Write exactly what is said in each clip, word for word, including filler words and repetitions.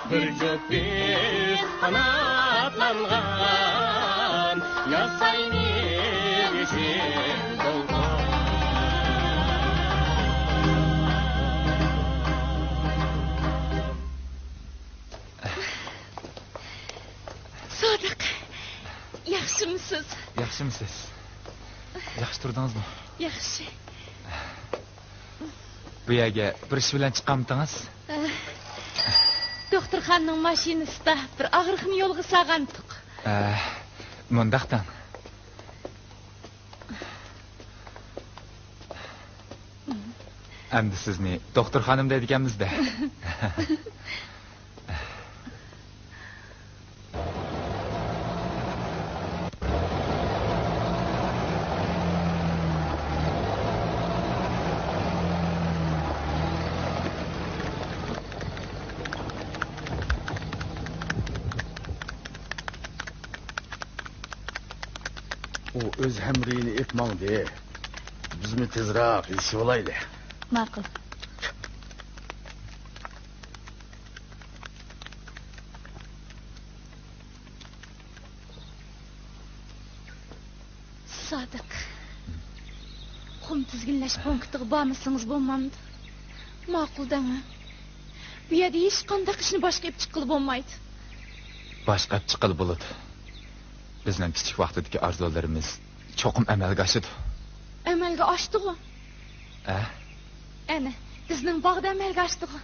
بىر جۈپ قاناتلانغان، ياسايمىز يېشىل دولقۇن. سادىق، ياخشىمۇسىز؟ ياخشىمۇسىز؟ ياخشى تۇردىڭىزمۇ؟ ياخشى. بۇ يەرگە بىر ئىش بىلەن چىققانمىدىڭىز؟ ئە، دوختۇرخانىنىڭ ماشىنىسىدا بىر ئاغرىقنى يولغا سالغانتۇق. ئە، مۇنداق دەڭ. ئەمدى سىزنى دوختۇر خانىم دەيدىكەنمىز-دە. ئۇ ئۆز ھەمرىيىنى ئېلىپ ماڭدى. بىزمۇ تېزراق يېتىشىۋالايلى. ماقۇل. سادىق، قۇم تىزگىنلەش پونكىتىغا بارمىسىڭىز بولمامدۇ؟ ماقۇل دەڭ. بۇ يەردە ھېچقانداق ئىشنى باشقا ئېلىپ چىققىلى بولمايدۇ. باشقا ئېلىپ چىققىلى بولىدۇ. بىزنىڭ كىچىك ۋاقتىدىكى ئارزۇلىرىمىز چوقۇم ئەمەلگە ئاشىدۇ. ئەمەلگە ئاشتىغۇ؟ ئە؟ ئەنە، بىزنىڭ باغدا ئەمەلگە ئاشتىغۇ.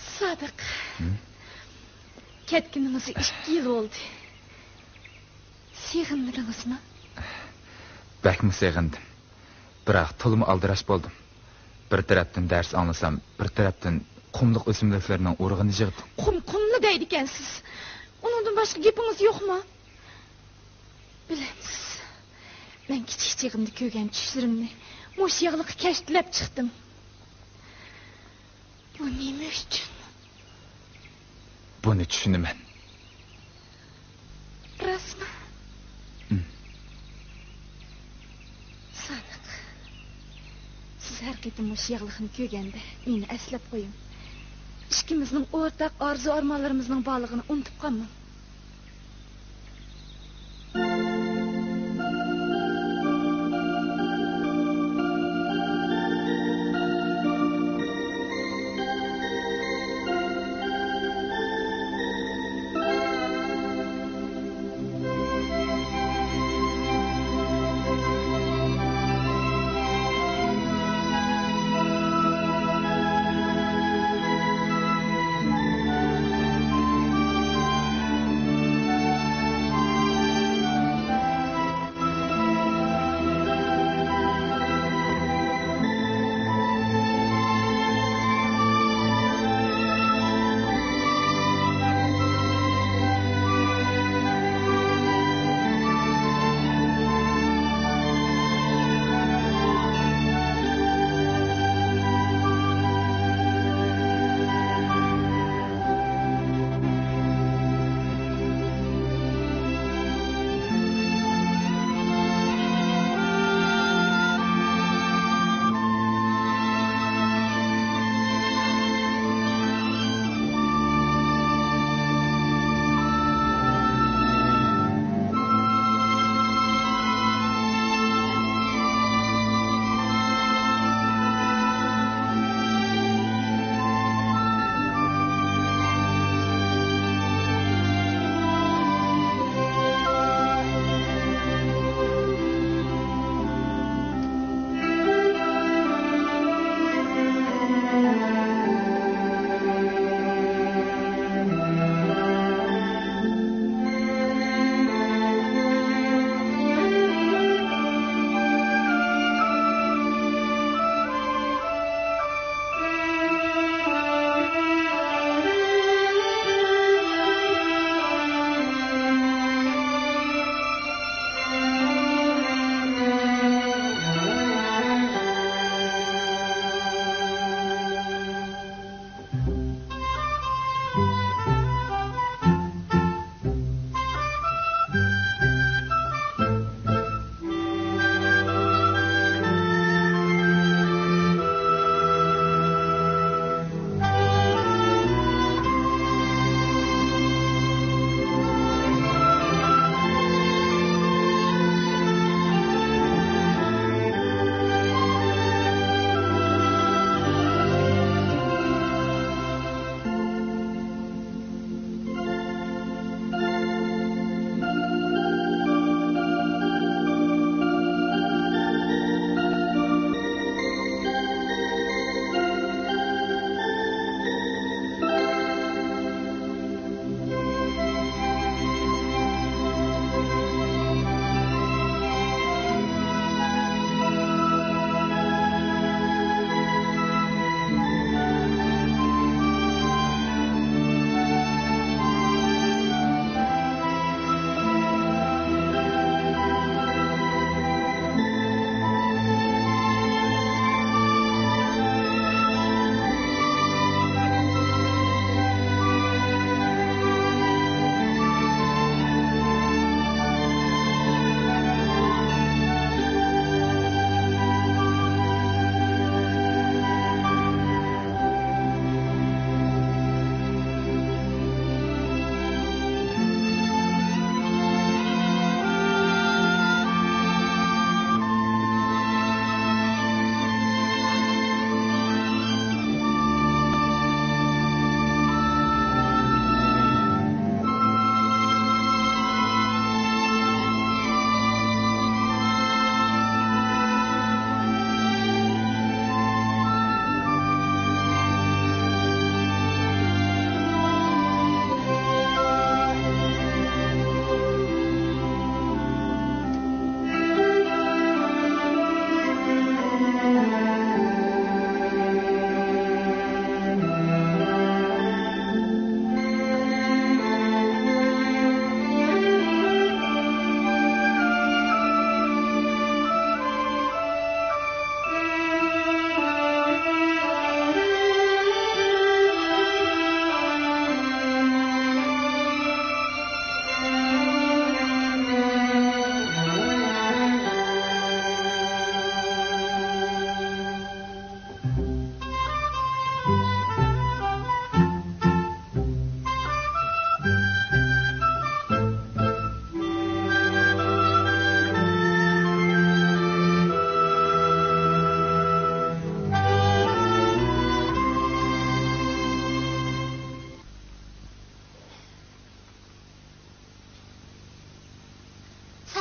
سادىق. ھىم؟ كەتكىنىڭىزگە ئىككى يىل بولدى. سېغىنمىدىڭىزمۇ؟ بەكمۇ سېغىندىم. بىراق تولىمۇ ئالدىراش بولدۇم. بىر تەرەپتىن دەرس ئاڭلىسام، بىر تەرەپتىن قۇملۇق ئۆسۈملۈكلەرنىڭ ئۇرۇغىنى يىغدىم. قۇم، قۇمنى دەيدىكەنسىز. ئۇنىڭدىن باشقا گېپىڭىز يوقمۇ؟ بىلەمسىز، مەن كىچىك چېغىمدا كۆرگەن چۈشلىرىمنى مۇشۇ ياغلىققا كەشتىلەپ چىقتىم. بۇ نېمە ئۈچۈن؟ بۇنى چۈشىنىمەن. راستمۇ؟ ئىم. سادىق، سىز ھەر قېتىم مۇشۇ ياغلىقنى كۆرگەندە مېنى ئەسلەپ قويۇڭ. ئىككىمىزنىڭ ئورتاق ئارزۇ-ئارمانلىرىمىزنىڭ بارلىقىنى ئۇنتۇپ قالماڭ.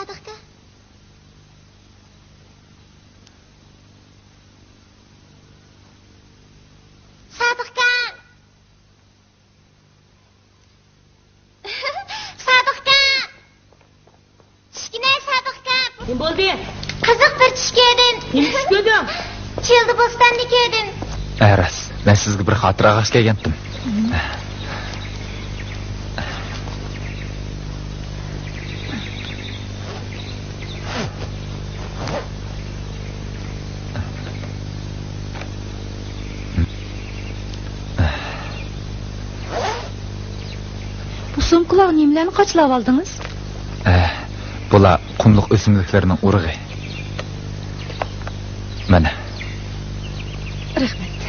سادىقكا. سادىقكا. سادىقكا. چۈشكىنە سادىقكا. نېمە بولدى؟ قىزىق بىر چۈش كۆردۈم. نېمە چۈش كۆردۈڭ؟ چىلدا بوستاندا كۆردۈم. ھە، راست. مەن سىزگە بىر خاتىرە ئالغاچ كەلگەنتىم. بۇ سومكىلارغا نېمىلەرنى قاچىلاۋالدىڭىز؟ ئە، بۇلار قۇملۇق ئۆسۈملۈكلەرنىڭ ئۇرۇغى. مانا. رەھمەت.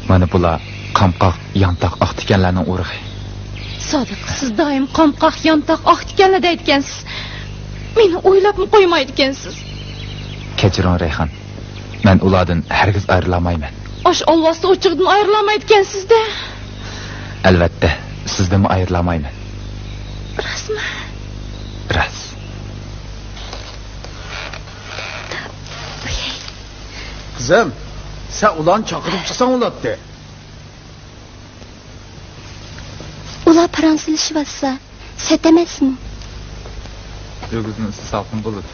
مانا بۇلار قامقاق، يانتاق، ئاق تىكەنلەرنىڭ ئۇرۇغى. سادىق، سىز دائىم قامقاق، يانتاق، ئاق تىكەنلەر دەيدىكەنسىز. مېنى ئويلاپمۇ قويمايدىكەنسىز. كەچۈرۈڭ، رەيھان. مەن ئۇلاردىن ھەرگىز ئايرىلالمايمەن. ئاشۇ ئالۋاستى ئوچىقىدىن ئايرىلالمايدىكەنسىز-دە. ئەلۋەتتە، سىزدىنمۇ ئايرىلالمايمەن. راستمۇ؟ راست. قىزىم، سەن ئۇلارنى چاقىرىپ چىقساڭ بولاتتى. ئۇلار پاراڭ سېلىشىۋاتسا، سەت ئەمەسمۇ؟ ئۆگزىنىڭ ئىسسى سالقىن بولىدۇ.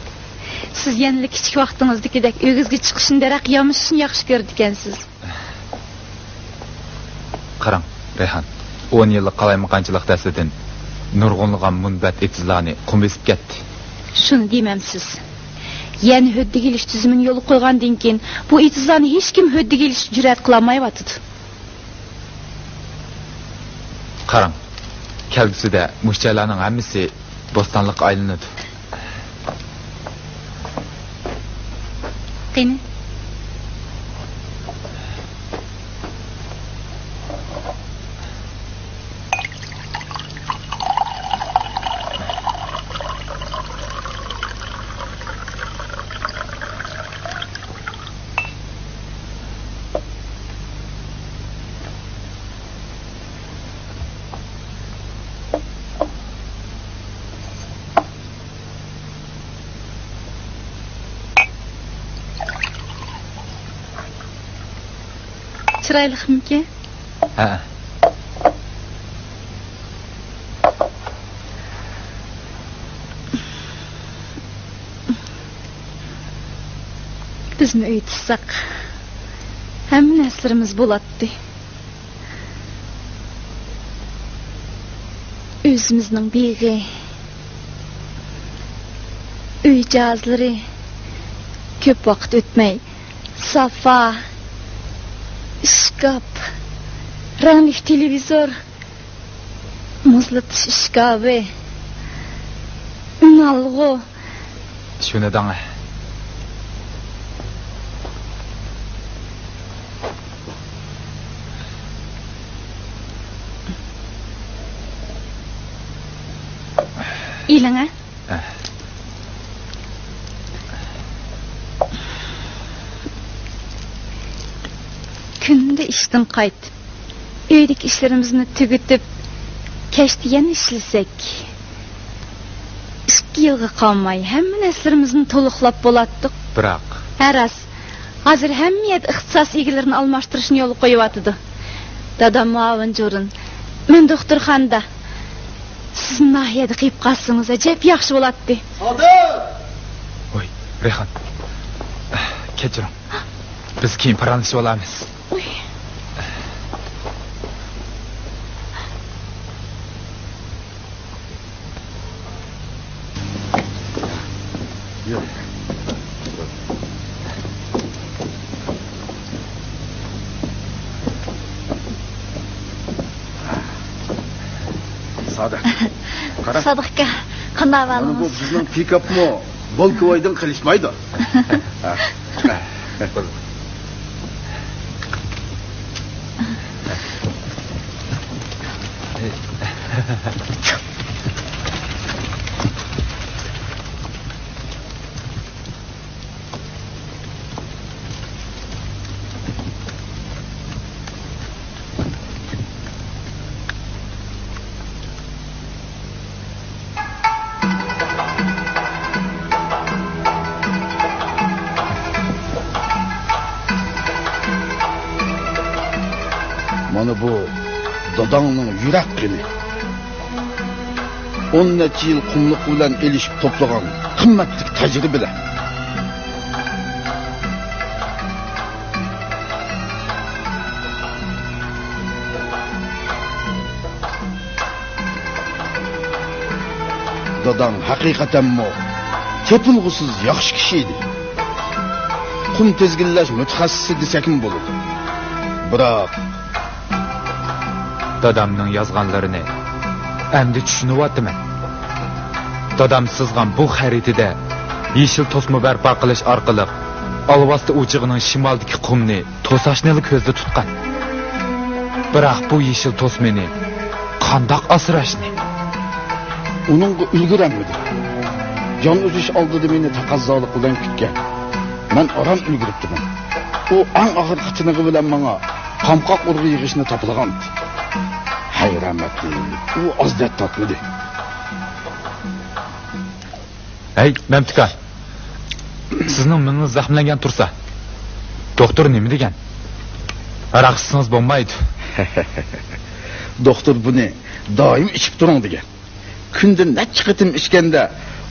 سىز يەنىلا كىچىك ۋاقتىڭىزدىكىدەك ئۆگزىگە چىقىشنى دەرەق يامىشىشنى ياخشى كۆرىدىكەنسىز. قاراڭ، رەيھان، ئون يىللىق قالايمىقانچىلىق دەستىدىن نۇرغۇنلىغان مۇنبەت ئېتىزلارنى قۇم بېسىپ كەتتى. شۇنى دېمەمسىز. يەنە ھۆددىگە ئېلىش تۈزۈمىنى يولغا قويغاندىن كېيىن، بۇ ئېتىزلارنى ھېچكىم ھۆددىگە ئېلىشكە جۈرئەت قىلالمايۋاتىدۇ. قاراڭ، كەلگۈسىدە مۇشۇ جايلارنىڭ ھەممىسى بوستانلىققا ئايلىنىدۇ. قېنى؟ چىرايلىقمىكىن؟ ھە. بىزمۇ ئۆي تۇتساق، ھەممە نەرسىلىرىمىز بولاتتى. ئۆزىمىزنىڭ بېغى، ئۆي جاھازلىرى، كۆپ ۋاقىت ئۆتمەي سافا، ئىشكاپ، رەڭلىك تېلېۋىزور، مۇزلىتىش ئىشكاپى، ئۈنئالغۇ. شۇنى دەڭە. ئېلىڭە. ئە. كۈندە ئىشتىن قايت. ئۆيدىكى ئىشلىرىمىزنى تۈگىتىپ، كەچتە يەنە ئىشلىسەك، ئىككى يىلغا قالماي ھەممە نەرسىلىرىمىزنى تولۇقلاپ بولاتتۇق. بىراق. ھە، راست. ھازىر ھەممە يەردە ئىختىساس ئىگىلىرىنى ئالماشتۇرۇشنى يولغا قويۇۋاتىدۇ. دادام مۇئاۋىن جۇرۇن، مەن دوختۇرخانىدا. سىز ناھىيەدە قېلىپ قالسىڭىز، ئەجەب ياخشى بولاتتى. سادىق! ۋاي، رەيھان. كەچۈرۈڭ. بىز كېيىن پاراڭلىشىۋالارمىز. ئۇي. سادىق، قارا. سادىق ئاكا، قانداق ئەھۋالىڭىز؟ مانا بۇ بىزنىڭ پىكاپمۇ. بولكىۋايدىن قېلىشمايدۇ. داداڭنىڭ يۈرەك قېنى. ئون نەچچە يىل قۇملۇق بىلەن ئېلىشىپ توپلىغان قىممەتلىك تەجرىبىلەر. داداڭ ھەقىقەتەنمۇ تېپىلغۇسىز ياخشى كىشى ئىدى. قۇم تىزگىنلەش مۇتەخەسسىسى دېسەكمۇ بولىدۇ. بىراق، دادامنىڭ يازغانلىرىنى ئەمدى چۈشىنىۋاتىمەن. دادام سىزغان بۇ خەرىتىدە يېشىل توسما بەرپا قىلىش ئارقىلىق ئالۋاستى ئوچىقىنىڭ شىمالدىكى قۇمنى توساشنىلا كۆزدە تۇتقان. بىراق بۇ يېشىل توسمىنى قانداق ئاسراشنى؟ ئۇنىڭغا ئۈلگۈرەلمىدىم. جان ئۈزۈش ئالدىدا مېنى تەقەززالىق بىلەن كۈتكەن. مەن ئاران ئۈلگۈرۈپتىمەن. ئۇ ئەڭ ئاخىرقى تىنىقى بىلەن ماڭا قامقاق ئۇرۇغى يىغىشنى تاپىلىغانتى. ھەي رەھمەتلىك، ئۇ ئاز دەرد تارتمىدى. ھەي، مەمتىكا. سىزنىڭ مېڭىڭىز زەخىملەنگەن تۇرسا، دوختۇر نېمە دېگەن؟ ھاراق ئىچسىڭىز بولمايدۇ. دوختۇر بۇنى دائىم ئىچىپ تۇرۇڭ دېگەن. كۈندە نەچچە قېتىم ئىچكەندە،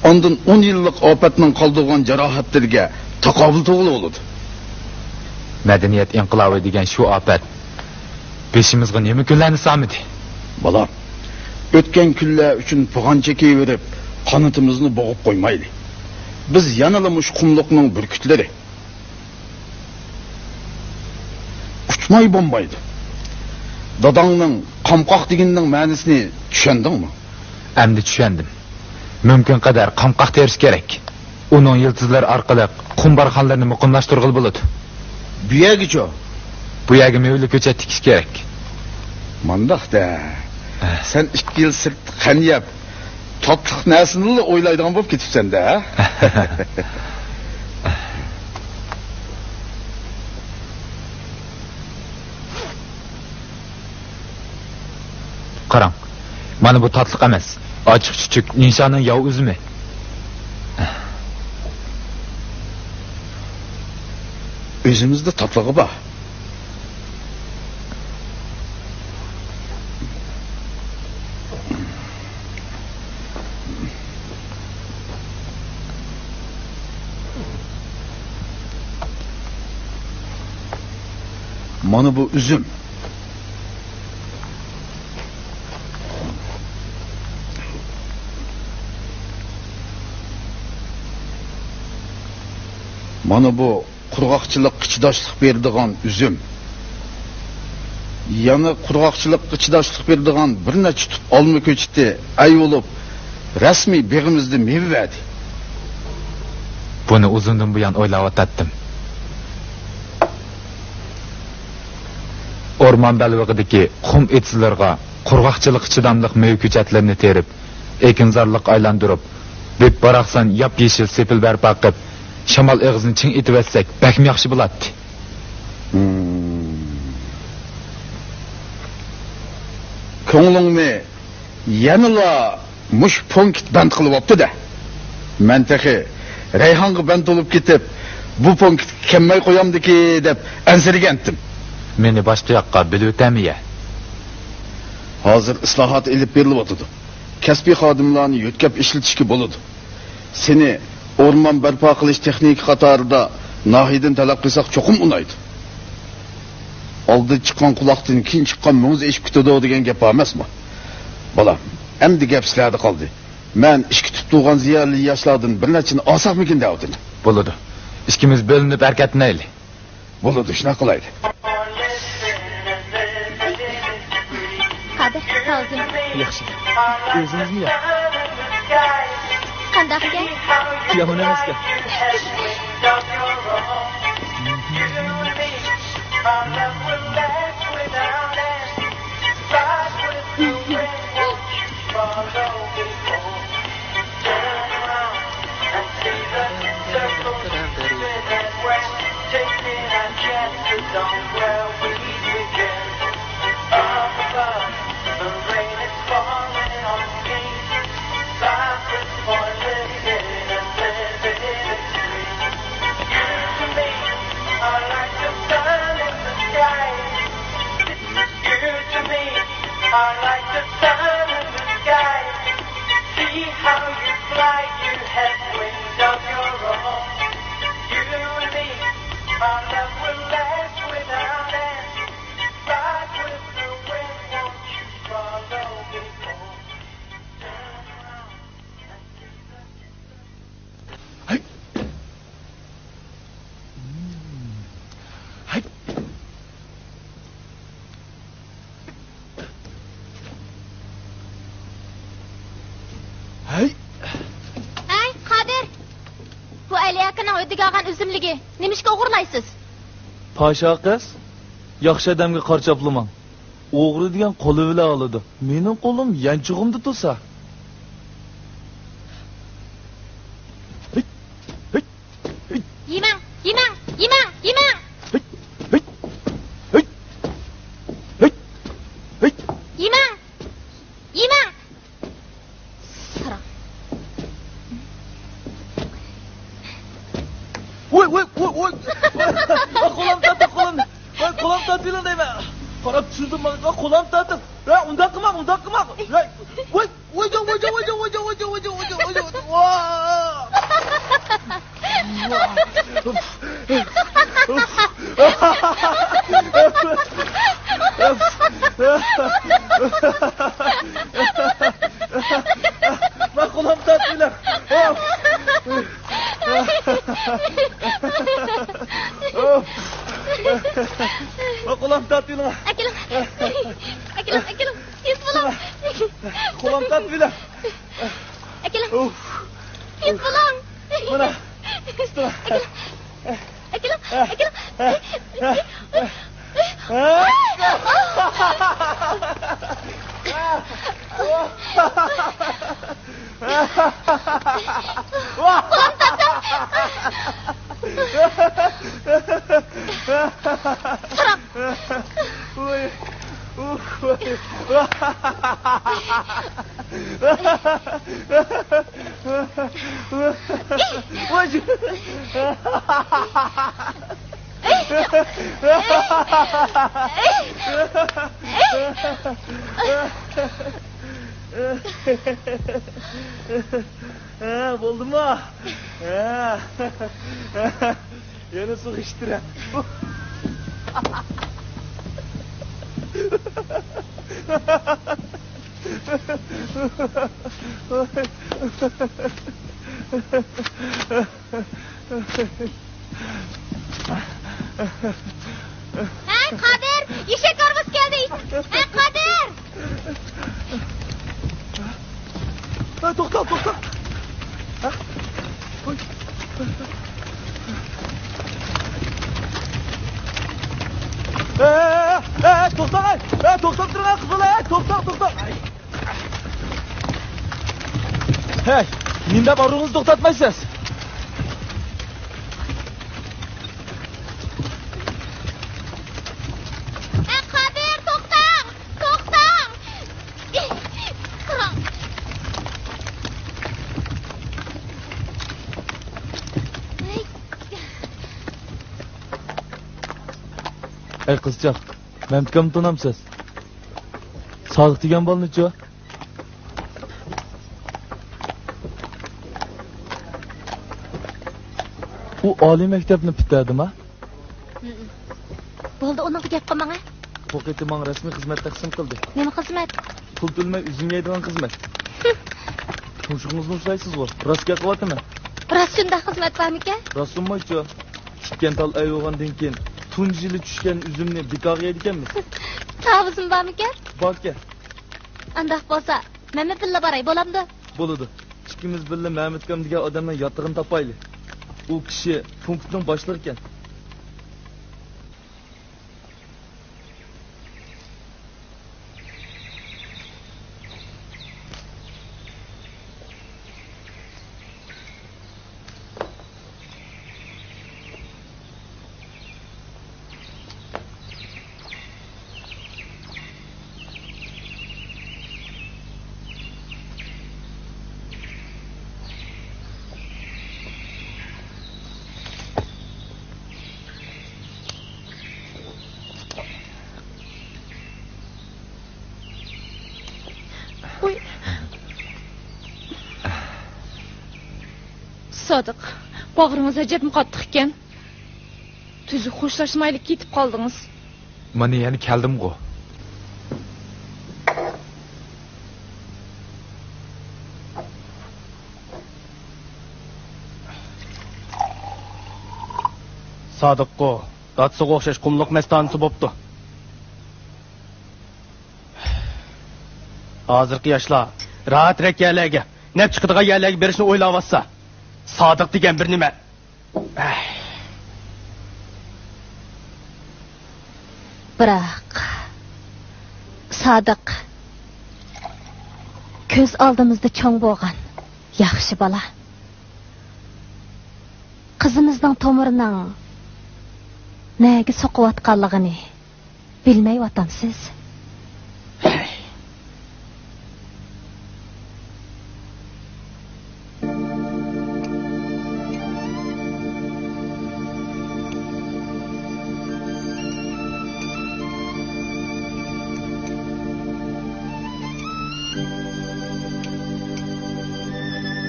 ئاندىن ئون يىللىق ئاپەتنىڭ قالدۇرغان جاراھەتلىرىگە تاقابىل تۇرغىلى بولىدۇ. مەدەنىيەت ئىنقىلابى دېگەن شۇ ئاپەت بېشىمىزغا نېمە كۈنلەرنى سالمىدى؟ بالام، ئۆتكەن كۈنلەر ئۈچۈن پىغان چېكىۋېرىپ، قانىتىمىزنى بوغۇپ قويمايلى. بىز يەنىلا مۇشۇ قۇملۇقنىڭ بۈركۈتلىرى. ئۇچماي بولمايدۇ. داداڭنىڭ قامقاق دېگىنىنىڭ مەنىسىنى چۈشەندىڭمۇ؟ ئەمدى چۈشەندىم. مۇمكىن قەدەر قامقاق تېرىش كېرەك. ئۇنىڭ يىلتىزلىرى ئارقىلىق قۇم بارخانلىرىنى مۇقىملاشتۇرغىلى بولىدۇ. بۇ يەرگىچۇ؟ بۇ يەرگە مېۋىلىك كۆچەت تىكىش كېرەك. مانداق-دە. ھە. سەن ئىككى يىل سىرتتا قان يەپ، تاتلىق نەرسىنىلا ئويلايدىغان بولۇپ كېتىپسەن-دە، ھە؟ قاراڭ، مانا بۇ تاتلىق ئەمەس، ئاچچىق چۈچۈك نىشانىڭ ياۋ ئۈزۈمى. ئۆزىمىزدە تاتلىقى بار. مانا بۇ ئۈزۈم. مانا بۇ قۇرغاقچىلىققا چىداشلىق بېرىدىغان ئۈزۈم. يەنە قۇرغاقچىلىققا چىداشلىق بېرىدىغان بىر نەچچە تۈپ ئالما كۆچىتى ئەي بولۇپ، رەسمىي بېغىمىزدا مېۋە بەردى. بۇنى ئۇزۇندىن بۇيان ئويلاۋاتاتتىم. ئورمان بەلبېغىدىكى قۇم ئېتىزلىرىغا قۇرغاقچىلىققا چىداملىق مېۋە كۆچەتلىرىنى تېرىپ، ئېكىنزارلىققا ئايلاندۇرۇپ، بىپ-باراقسان ياپيېشىل سېپىل بەرپا قىپ، شامال ئېغىزىنى چىڭ ئېتىۋەتسەك، بەكمۇ ياخشى بولاتتى. ھىم. كۆڭلۈڭنى يەنىلا مۇشۇ پونكىت بەند قىلىۋاپتۇ-دە. مەن تېخى رەيھانغا بەند بولۇپ كېتىپ، بۇ پونكىتقا كەلمەي قويامدىكى دەپ ئەنسىرىگەنتىم. مېنى باشقا ياققا بۆلۈۋېتەرمىيە؟ ھازىر ئىسلاھات ئېلىپ بېرىلىۋاتىدۇ. كەسپىي خادىملارنى يۆتكەپ ئىشلىتىشكە بولىدۇ. سېنى ئورمان بەرپا قىلىش تېخنىكا قاتارىدا ناھىيەدىن تەلەپ قىلساق چوقۇم ئۇنايدۇ. ئالدىن چىققان قۇلاقتىن كېيىن چىققان مۆڭگۈز ئېشىپ كېتىدۇ دېگەن گەپ بار ئەمەسمۇ؟ بالام، ئەمدى گەپ سىلەردە قالدى. مەن ئىككى تۈپ تۇغان زىيالىي ياشلاردىن بىر نەچچىنى ئالساقمىكىن دەۋاتىمەن. بولىدۇ. ئىككىمىز بۆلۈنۈپ ھەرىكەتلىنەيلى. بولىدۇ، شۇنداق قىلايلى. قادىر، تازىم. ياخشى. ئۆزىڭىزمۇ ياق. قانداقكەن؟ يامان ئەمەسكەن. Are like the sun in the sky. See how you fly. You have wings of your own. You and me are love will last without end. Ride with the wind, won't you follow me home? Turn around and see the ھەي! ھەي! ھەي! ھەي، قادىر! بۇ ئەلى ئاكىنىڭ ھۆددىگە ئالغان ئۈزۈملۈكى. نېمىشقا ئوغرىلايسىز؟ پاشا قىز، ياخشى ئادەمگە قارا چاپلىماڭ. ئوغرى دېگەن قولى بىلەن ئالىدۇ. مېنىڭ قولۇم يانچۇقۇمدا تۇرسا. يېمەڭ، يېمەڭ، يېمەڭ، يېمەڭ! يېمەڭ! يېمەڭ! ساراڭ. ۋوي، ۋوي، ۋوي، ۋوي. قولام تارتىپ، قولام. ۋوي، قولام تارتىۋېلىڭ دەيمەن. قاراپ چۈشۈردۈم ماڭا، قولام تارتىپ. ۋە ئۇنداق قىلماڭ، ئۇنداق قىلماڭ. ۋوي، ۋوي، ۋوي، ۋوي. ماقۇلام تارتىۋېلىڭ. ماقۇلام تارتىۋېلىڭ. ئەكېلىڭ. ئەكېلىڭ، ئەكېلىڭ. تېز بولۇڭ. قولام تارتىۋېلىڭ. ئەكېلىڭ. ئۇف. تېز بولۇڭ. مانا. تۇتۇڭ. ئەكېلىڭ. ئەكېلىڭ. ئەكېلىڭ. قولام تارتىڭ. ساراڭ. ۋوي. ئۇھ، ۋوي. ۋوي. ھە، بولدىمۇ؟ ھە. يەنە سۇ ئىچتىرە. ھەي، قادىر! ئېشەك ھارۋىسى كەلدى! ھەي، قادىر! ھە، توختا، توختا! ھە؟ ھوي. ھە، ھە، ھە، توختاڭ، ھەي! ھە، توختاپ تۇرۇڭ، ھەي، قىزلار، ھەي، توختاڭ، توختاڭ! ھەي، نېمە دەپ ئارىڭىزنى توختاتمايسىز؟ ھە، قادىر، توختاڭ! توختاڭ! تۇرۇڭ! ئەي قىزچاق، مەمتىكامنى تونامسىز؟ ساغ دېگەن بالىنىچۇ؟ ئۇ ئالىي مەكتەپنى پۈتتۈردىما؟ ھىم. بولدى، ئۇنىڭغا گەپ قىلماڭ، ھە؟ بۇ قېتىم ماڭا رەسمىي خىزمەت تەقسىم قىلدى. نېمە خىزمەت؟ پۇل تۆلىمەي ئۈزۈم يەيدىغان خىزمەت. تۇمشۇقىڭىزنى ئۇسسايسىزغۇ، راست گەپ قىلىۋاتىمەن. راست شۇنداق خىزمەت بارمىكەن؟ راستلىمايچۇ. تىككەن تال ئەي بولغاندىن كېيىن، تۇنجى يىلى چۈشكەن ئۈزۈمنى بىكارغا يەيدىكەنمىز. تاۋۇزمۇ بارمىكەن؟ باركەن. ئانداق بولسا، مەنمۇ بىللە باراي، بولامدۇ؟ بولىدۇ. ئىككىمىز بىللە مەمەت ئۇكام دېگەن ئادەمنىڭ ياتىقىنى تاپايلى. ئۇ كىشى پونكىتنىڭ باشلىقى ئىكەن. ۋوي. سادىق، باغرىڭىز ئەجەبمۇ قاتتىق ئىكەن. تۈزۈك خوشلاشمايلا كېتىپ قالدىڭىز. مانا يەنە كەلدىمغۇ. سادىققۇ، دادىسىغا ئوخشاش قۇملۇق مەستانىسى بوپتۇ. ھازىرقى ياشلار راھەترەك يەرلەرگە، نەپ چىقىدىغان يەرلەرگە بېرىشنى ئويلاۋاتسا، سادىق دېگەن بىر نېمە؟ بىراق، سادىق كۆز ئالدىمىزدا چوڭ بولغان ياخشى بالا. قىزىمىزنىڭ تومۇرىنىڭ نەگە سوقۇۋاتقانلىقىنى بىلمەيۋاتامسىز؟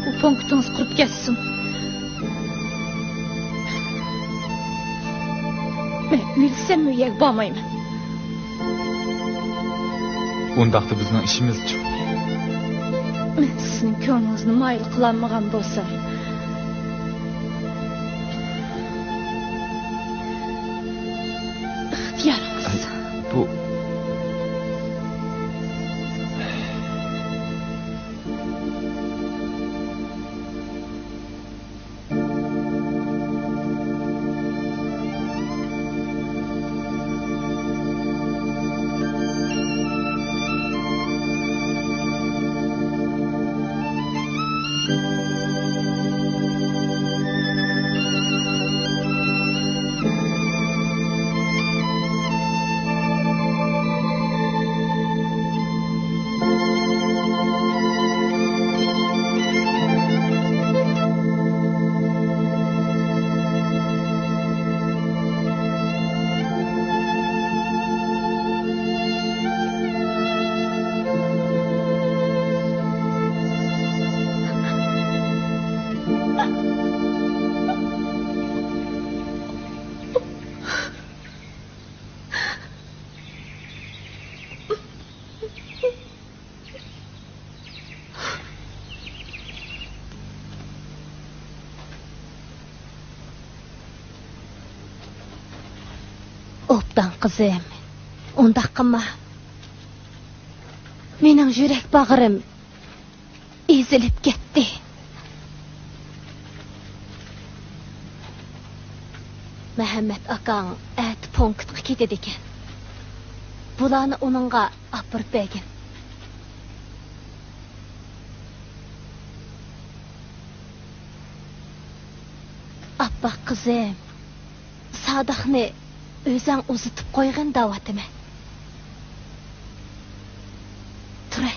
بۇ پونكىتىڭىز قۇرۇپ كەتسۇن. مەن ئۆلسەممۇ ئۇ يەرگە بارمايمەن. ئۇنداقتا بىزنىڭ ئىشىمىزچۇ؟ مەن سىزنىڭ كۆڭلىڭىزنى مايىل قىلالمىغان بولسام، ئىختىيارىڭىز. بۇ ئوبدان قىزىم، ئۇنداق قىلما. مېنىڭ يۈرەك باغرىم ئېزىلىپ كەتتى. مەھەممەت ئاكاڭ ئەتە پونكىتقا كېتىدىكەن. بۇلارنى ئۇنىڭغا ئاپىرىپ بەرگىن. ئاپپاق قىزىم، سادىقنى ئۆزەڭ ئۇزىتىپ قويغىن دەۋاتىمەن. تۇرە.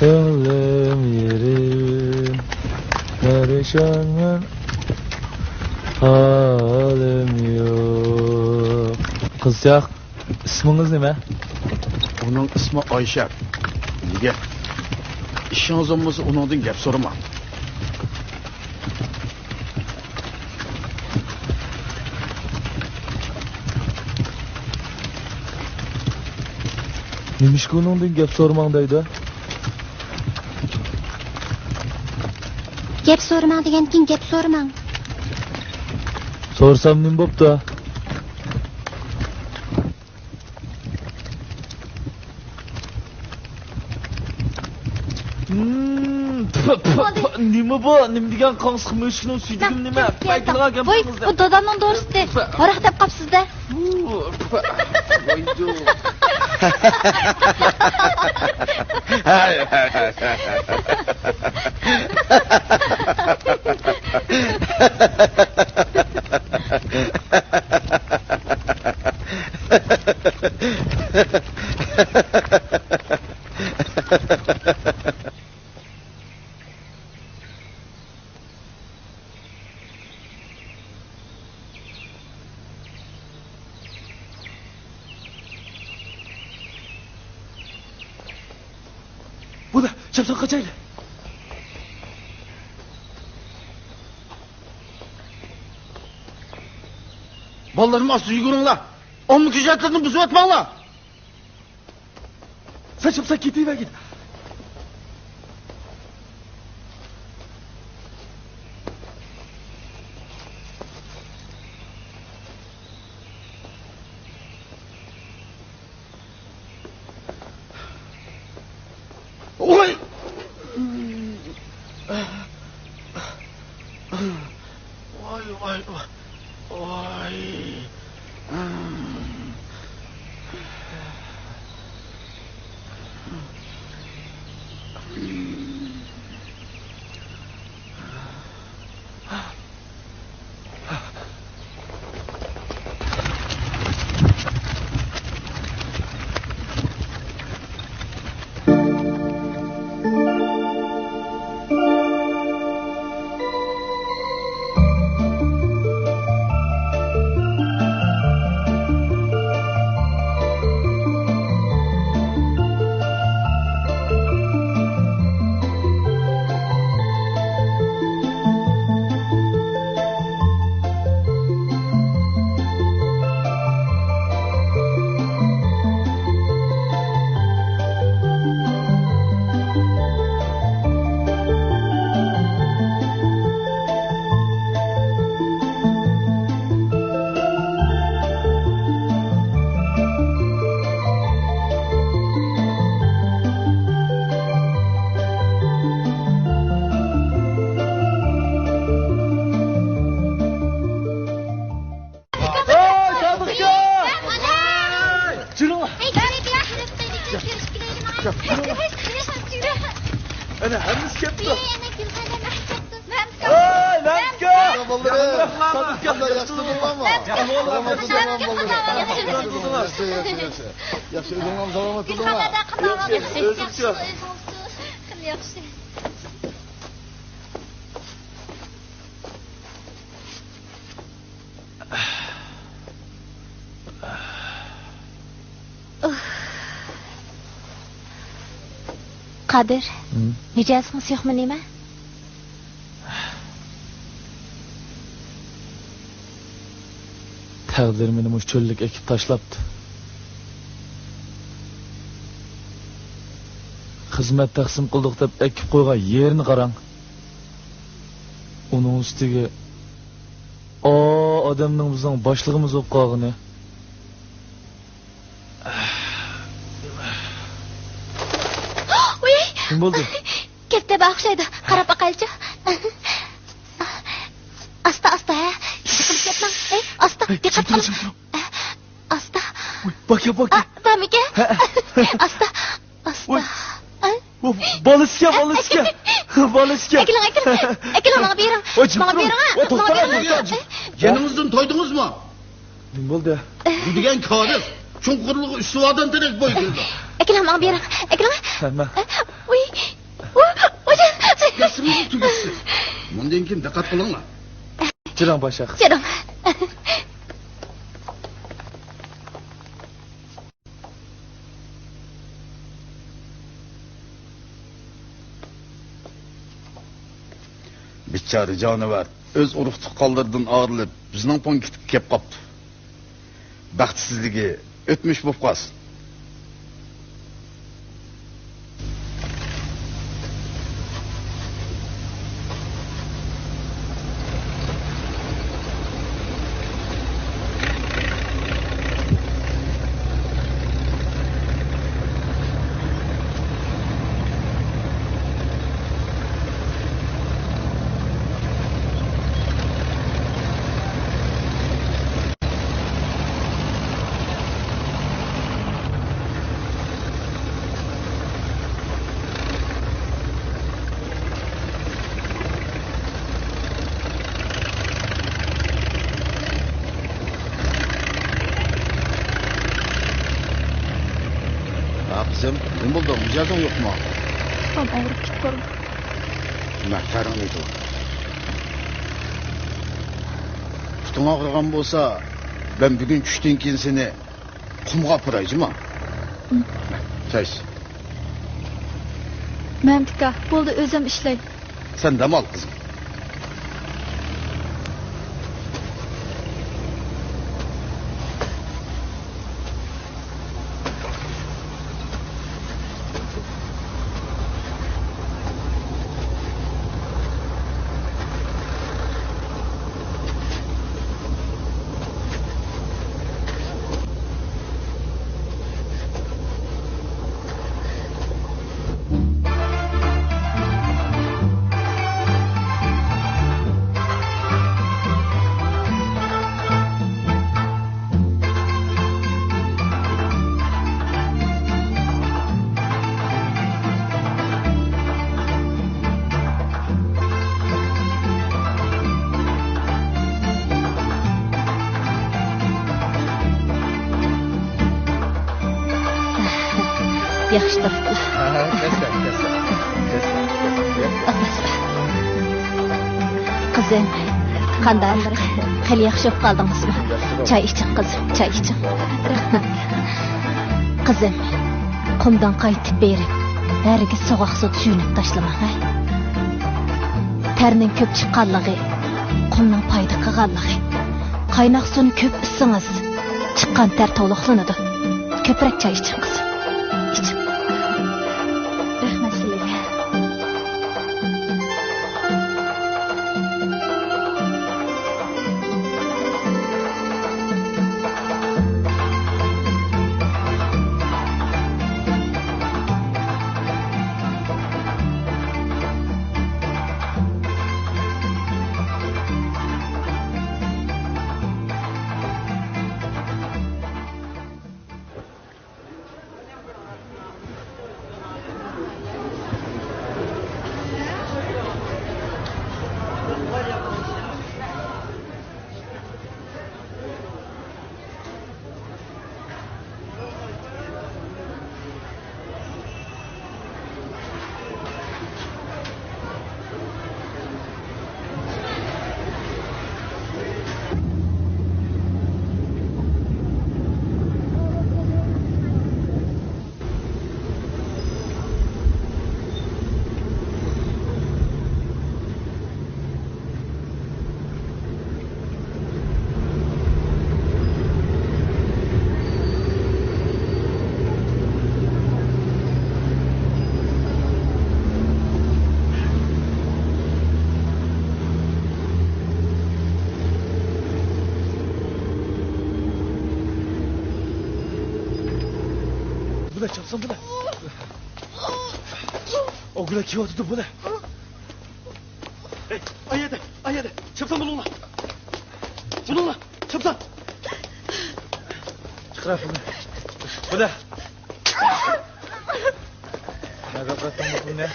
كۆڭلۈم يېرىم، پەرىشانمەن، ھالىم يوق. قىزچاق، ئىسمىڭىز نېمە؟ ئۇنىڭ ئىسمى ئايشەم. نېگە؟ ئىشىڭىز بولمىسا، ئۇنىڭدىن گەپ سورىماڭ. نېمىشقا ئۇنىڭدىن گەپ سورىماڭ دەيدۇ؟ گەپ سورىماڭ دېگەنكىن گەپ سورىماڭ. سورىسام نېمە بوپتۇ؟ ھىم، پۇ، پۇ، پۇ، نېمە بۇ؟ نېمە دېگەن قاڭسىق مۈشۈكنىڭ سۈيدۈكىمۇ نېمە؟ ۋوي، بۇ دادامنىڭ دورىسى. ھاراق دەپ قاپسىز-دە. ۋايجۇ. بولدى، چاپسان قاچايلى. بالىلىرىم، ئاستا يۈگۈرۈڭلار. ئامما كۆچەتلىرىنى بۇزۇۋەتمەڭلار. ساچمىسا كېتىۋەرگىن. ۋاي! ۋاي، ۋاي، ۋاي. ھەي، سادىقجان! جۈرۈڭ! ئەنە، ھەممىسى كەپتۇ. ھەي، لەمكە! ياخشى تۇردۇڭلارمۇ؟ ياخشى، ياخشى، ياخشى. ياخشى، ئۆزۈڭلارمۇ سالامەت تۇردۇڭلار؟ ياخشى، ئۆزۈڭچە؟ ياخشى. قادىر، ھىم؟ مىجەزىڭىز يوقمۇ نېمە؟ تەقدىر مېنى مۇشۇ چۆللۈككە ئەكىپ تاشلاپتۇ. خىزمەت تەقسىم قىلدۇق دەپ ئەكىپ قويغان يېرىنى قاراڭ. ئۇنىڭ ئۈستىگە ئا ئادەمنىڭ بىزنىڭ باشلىقىمىز بولۇپ قالغىنى. ۋۇي! نېمە بولدى؟ كەپتەرگە ئوخشايدۇ. قاراپ باقايلىچۇ. ئاستا، ئاستا، ھە. يىقىلىپ كەتمەڭ. ئەي، ئاستا، دىققەت قىلىڭ. ئاستا. ۋۇي، باكا، باكا. بارمىكەن؟ ئاستا، ئاستا. ۋۇي. ئەي. ۋۇ، بالىسىكەن، بالىسىكەن. بالىسىكەن. ئەكېلىڭ، ئەكېلىڭ. ئەكېلىڭ، ماڭا بېرىڭ. ۋۇي، ماڭا بېرىڭ، ھە. ۋۇي، توختا، ماڭا بېرىڭ، ھە. توختا. يېنىڭىزدىن تويدىڭىزمۇ؟ نېمە بولدى؟ بۇ دېگەن كارىز چوڭقۇرلۇقى ئۈچ ساۋادان تېرەك بوي كېلىدۇ. ئەكېلىڭ، ماڭا بېرىڭ. ئەكېلىڭ. ھە، مەن. ئۇي. ئۇ، ئۇ، ياسىمىننى تۈگىتىسىز. مۇندىن كېيىن دىققەت قىلىڭلار. چىداڭ، باشاق. چىداڭ. بىچارە جانىۋەر ئۆز ئۇرۇق-تۇغقانلىرىدىن ئايرىلىپ، بىزنىڭ پوڭكىتقا كەپ قاپتۇ. بەختسىزلىكى ئۆتمۈش بولۇپ قالسۇن. ھە، قىزىم، نېمە بولدۇڭ؟ مىجەزىڭ يوقمۇ؟ پۇتۇم ئاغرىپ كېتىپ بارىدۇ. مەن قەرەڭ ئېيتىۋاتىمەن. پۇتۇڭ ئاغرىغان بولسا، مەن بۈگۈن چۈشتىن كېيىن سېنى قۇمغا ئاپىراي، جۇما. چاي ئىچ. مەمتىكا، بولدى، ئۆزۈم ئىشلەي. سەن دەم ئال، قىزىم. ياخشى تۇرۇپلا. ھە، كەتسە، كەتسە. كەتسە، كەتسە. قىزىم، قانداق؟ خېلى ياخشى بولۇپ قالدىڭىزمۇ؟ ياخشى بولدۇم. چاي ئىچىڭ، قىزىم، چاي ئىچىڭ. قىزىم، قۇمدىن قايتىپ بېرىپ، ھەرگىز سوغۇق سۇدا يۇيۇنۇپ تاشلىماڭ، ھە؟ تەرنىڭ كۆپ چىققانلىقى، قۇمنىڭ پايدا قىلغانلىقى. قايناق سۇنى كۆپ ئىچسىڭىز، چىققان تەر تولۇقلىنىدۇ. كۆپرەك چاي ئىچىڭ، قىزىم. ئىچىڭ. رەھمەت سىلەرگە. بۇنى چاپسان، بۇنى. ئوغلى كېلىۋاتىدۇ، بۇنى. ھەي، ئايەدە، ئايەدە، چاپسان بولۇڭلار. بولۇڭلار، چاپسان. چىقىرار بۇنى. بۇنى. نەگە قاتتىڭ بۇنى؟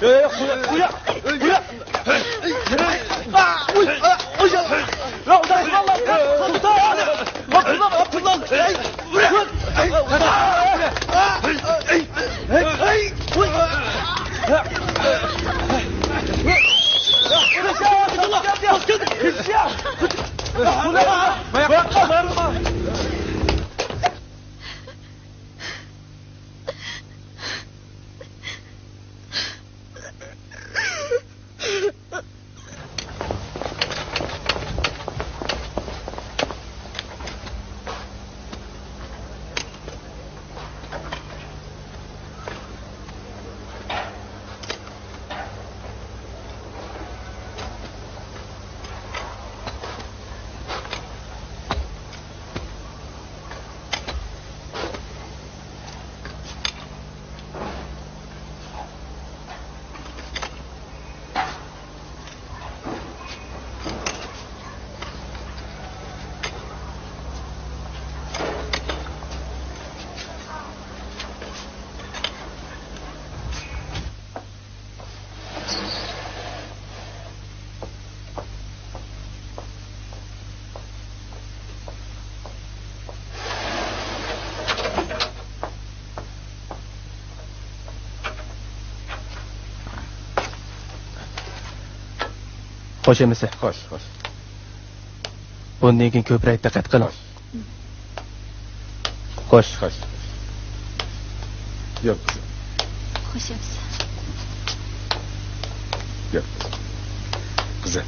يا، يا، قويا، قويا، قويا. ئۇي، ئۇي، ئۇي. يا، ئۇدا، ئۇدا، ئۇدا. خوش ئەمىسە. خوش، خوش. بۇندىن كېيىن كۆپرەك دىققەت قىلىڭ. خوش. خوش. خوش. يۈر، قىزىم. خوش ئەمىسە. يۈر، قىزىم. قىزىم،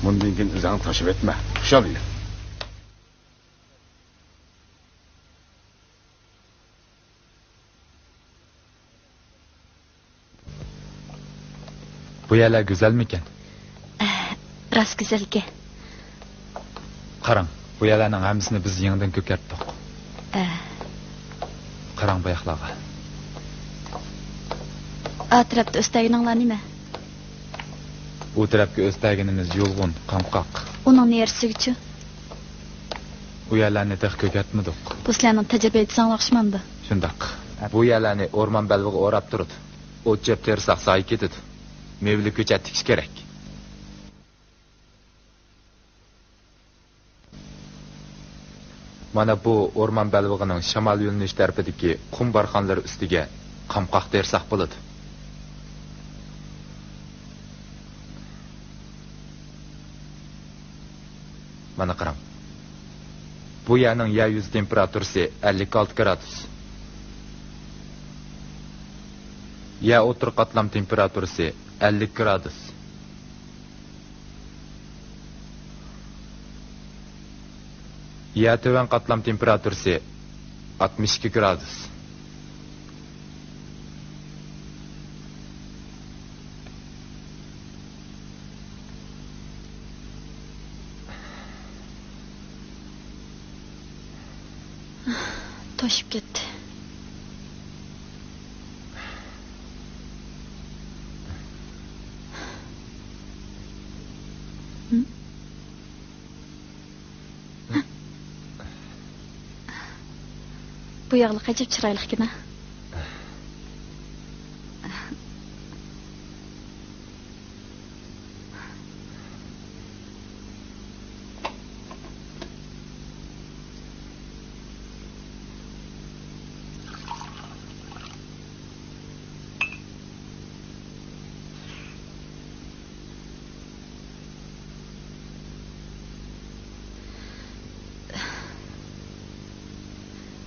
بۇندىن كېيىن ئۆزۈڭنى تاشلاپ كەتمە. خۇشال يۈر. بۇ يەرلەر گۈزەلمىكەن؟ ئە، راست گۈزەلكەن. قاراڭ، بۇ يەرلەرنىڭ ھەممىسىنى بىز يېڭىدىن كۆكەرتتۇق. ئە. قاراڭ بۇ ياقلارغا. ئا تەرەپتە ئۆستەگىنىڭلار نېمە؟ ئۇ تەرەپكە ئۆستەگىنىمىز يۇلغۇن، قامقاق. ئۇنىڭ نېرىسىگىچۇ؟ ئۇ يەرلەرنى تېخى كۆكەرتمىدۇق. بۇ سىلەرنىڭ تەجرىبە ئېيتىشىڭلار ئوخشىمامدۇ؟ شۇنداق. بۇ يەرلەرنى ئورمان بەلبېغى ئوراپ تۇرىدۇ. ئوت چۆپ تېرىساق زايە كېتىدۇ. مېۋىلىك كۆچەت تىكىش كېرەك. مانا بۇ ئورمان بەلبېغىنىڭ شامال يۆنىلىش تەرىپىدىكى قۇم بارخانلىرى ئۈستىگە قامقاق تېرىساق بولىدۇ. مانا قاراڭ. بۇ يەرنىڭ يەر يۈزى تېمپېراتۇرىسى ئەللىك ئالتە گرادۇس. يەر ئوتتۇرا قاتلام تېمپېراتۇرىسى ئەللىك گرادۇس. يەر تۆۋەن قاتلام تېمپېراتۇرىسى ئاتمىش ئىككى گرادۇس. توشۇپ كەتتى. بۇ ياغلىق ئەجەب چىرايلىقكەن ھە.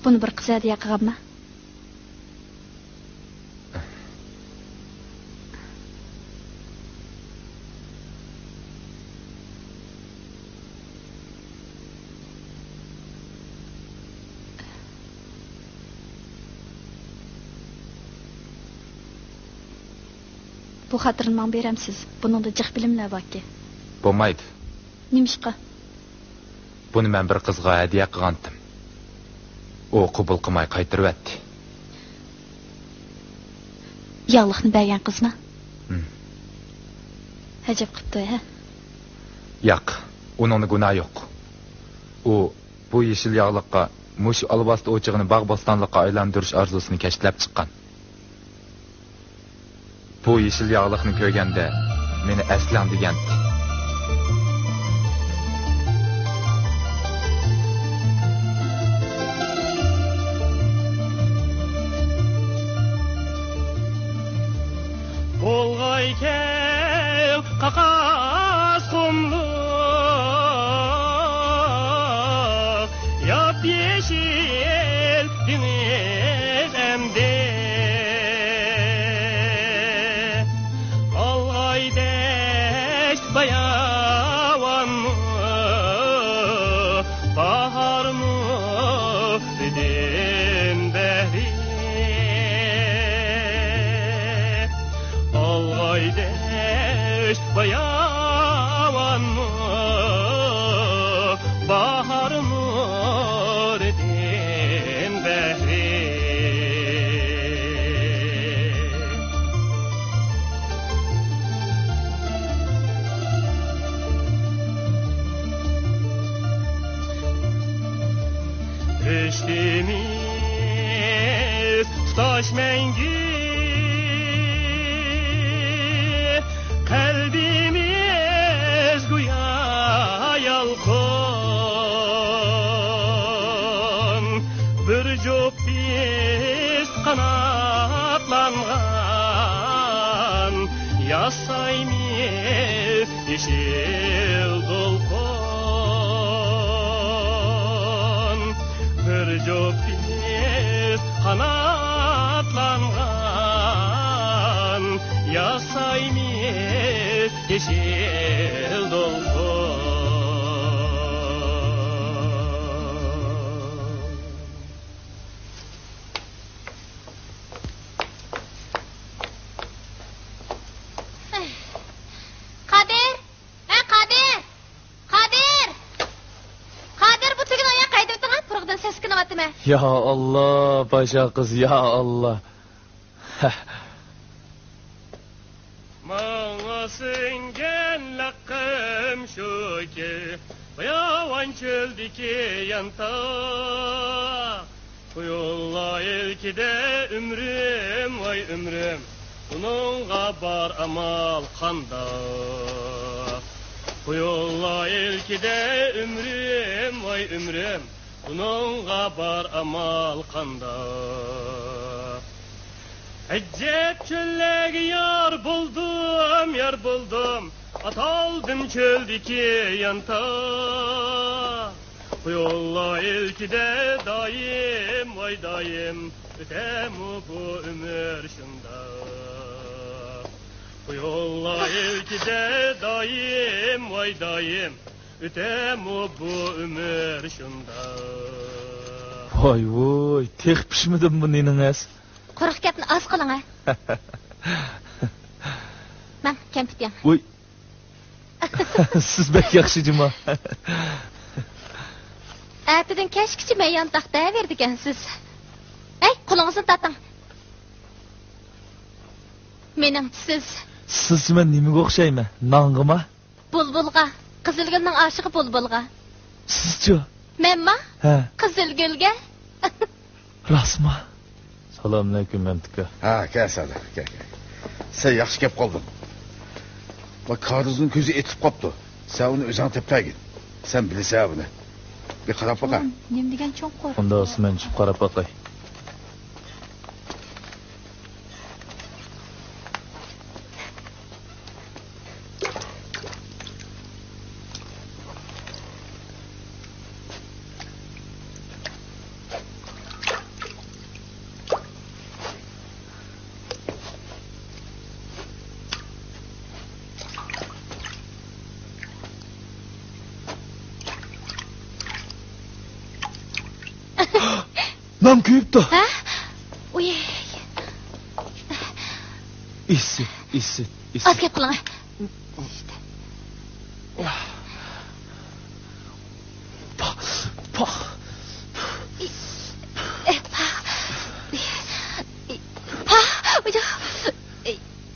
بۇنى بىر قىز ھەدىيە قىلغانما؟ بۇ خاتىرىنى ماڭا بېرەمسىز؟ بۇنىڭدا جىق بىلىملەر باركەن. بولمايدۇ. نېمىشقا؟ بۇنى مەن بىر قىزغا ھەدىيە قىلغانتىم. ئۇ قوبۇل قىلماي قايتۇرۇۋەتتى. ياغلىقنى بەرگەن قىزمۇ؟ ھىم. ئەجەب قىپتۇ ھە؟ ياق، ئۇنىڭدا گۇناھ يوق. ئۇ بۇ يېشىل ياغلىققا مۇشۇ ئالۋاستى ئوچىقىنى باغ-بوستانلىققا ئايلاندۇرۇش ئارزۇسىنى كەشتىلەپ چىققان. بۇ يېشىل ياغلىقنى كۆرگەندە، مېنى ئەسلەڭ دېگەنتى. بولغايكەن قاقاس قۇملۇق، ياپيېشىل دېڭىز ئەمدى. ئالغاي دەشت باياۋانمۇ، باھارمۇ دېدىم بەھرى. ئالغاي دەشت باياۋانمۇ، باھارمۇ دېدىم بەھرى. رىشتىمىز تۇتاش مەڭگۈ، قەلبىمىز گويا يالقۇن. بىر جۈپ بىز قاناتلانغان، ياسايمىز يېشىل دولقۇن. بىر جۈپ بىز قاناتلانغان، ياسايمىز يېشىل دولقۇن. قادىر! ھە، قادىر! قادىر! قادىر، بۇ تۈگۈن ئاياق ھەيدىۋېتىڭ، پۇرىقىدىن سەسكىنىۋاتىمەن. يا ئاللا، پاشا قىز، يا ئاللا. ماڭا سىڭگەن لەققىم شۇكى، باياۋان چۆلدىكى يانتاق. قۇيۇللا ئىلكىدە ئۆمرۈم، ۋاي ئۆمرۈم، بۇنىڭغا بار ئامال قانداق؟ قۇيۇللا ئىلكىدە ئۆمرۈم، ۋاي ئۆمرۈم، بۇنىڭغا بار ئامال قانداق؟ ئەجەب چۆللەرگە يار بولدۇم، يار بولدۇم، ئاتالدىم چۆلدىكى يانتاق. قۇيۇللا ئىلكىدە دائىم، ۋاي دائىم، ئۆتەمۇ بۇ ئۆمۈر شۇنداق؟ قۇيۇللا ئىلكىدە دائىم، ۋاي دائىم، ئۆتەمۇ بۇ ئۆمۈر شۇنداق؟ ۋاي ۋۇي، تېخى پىشمىدىمۇ بۇ نېنىڭىز؟ قۇرۇق گەپنى ئاز قىلىڭ ھە. ماڭ، كەمپۈت يەڭ. ۋۇي. سىز بەك ياخشى جۇما. ئەتىدىن كەچكىچە مەن يانتاق دەۋېرىدىكەنسىز. ئەي، قولىڭىزنى تارتىڭ. مېنىڭچە سىز. سىزچە مەن نېمىگە ئوخشايمەن؟ نانغىما؟ بۇلبۇلغا، قىزىلگۈلنىڭ ئاشىقى بۇلبۇلغا. سىزچۇ؟ مەنما؟ ھە. قىزىلگۈلگە. راستما؟ سالامئەلەيكۇم، مەمتىكا. ھە، كەل سادىق، كەل، كەل. سەن ياخشى كەپ قالدىڭ. بۇ كارىزنىڭ كۆزى ئېتىلىپ قاپتۇ. سەن ئۇنى ئۆزۈڭ تېپىپ بەرگىن. سەن بىلىسەن بۇنى. بىر قاراپ باقە. نېمە دېگەن چوڭقۇر؟ ئۇنداق بولسا مەن چۈشۈپ قاراپ باقاي. نان كۆيۈپتۇ. ھە؟ ئۇي. ئىسسىت، ئىسسىت، ئىسسىت. ئاز گەپ قىلىڭ. پاھ، پاھ. پاھ. پاھ.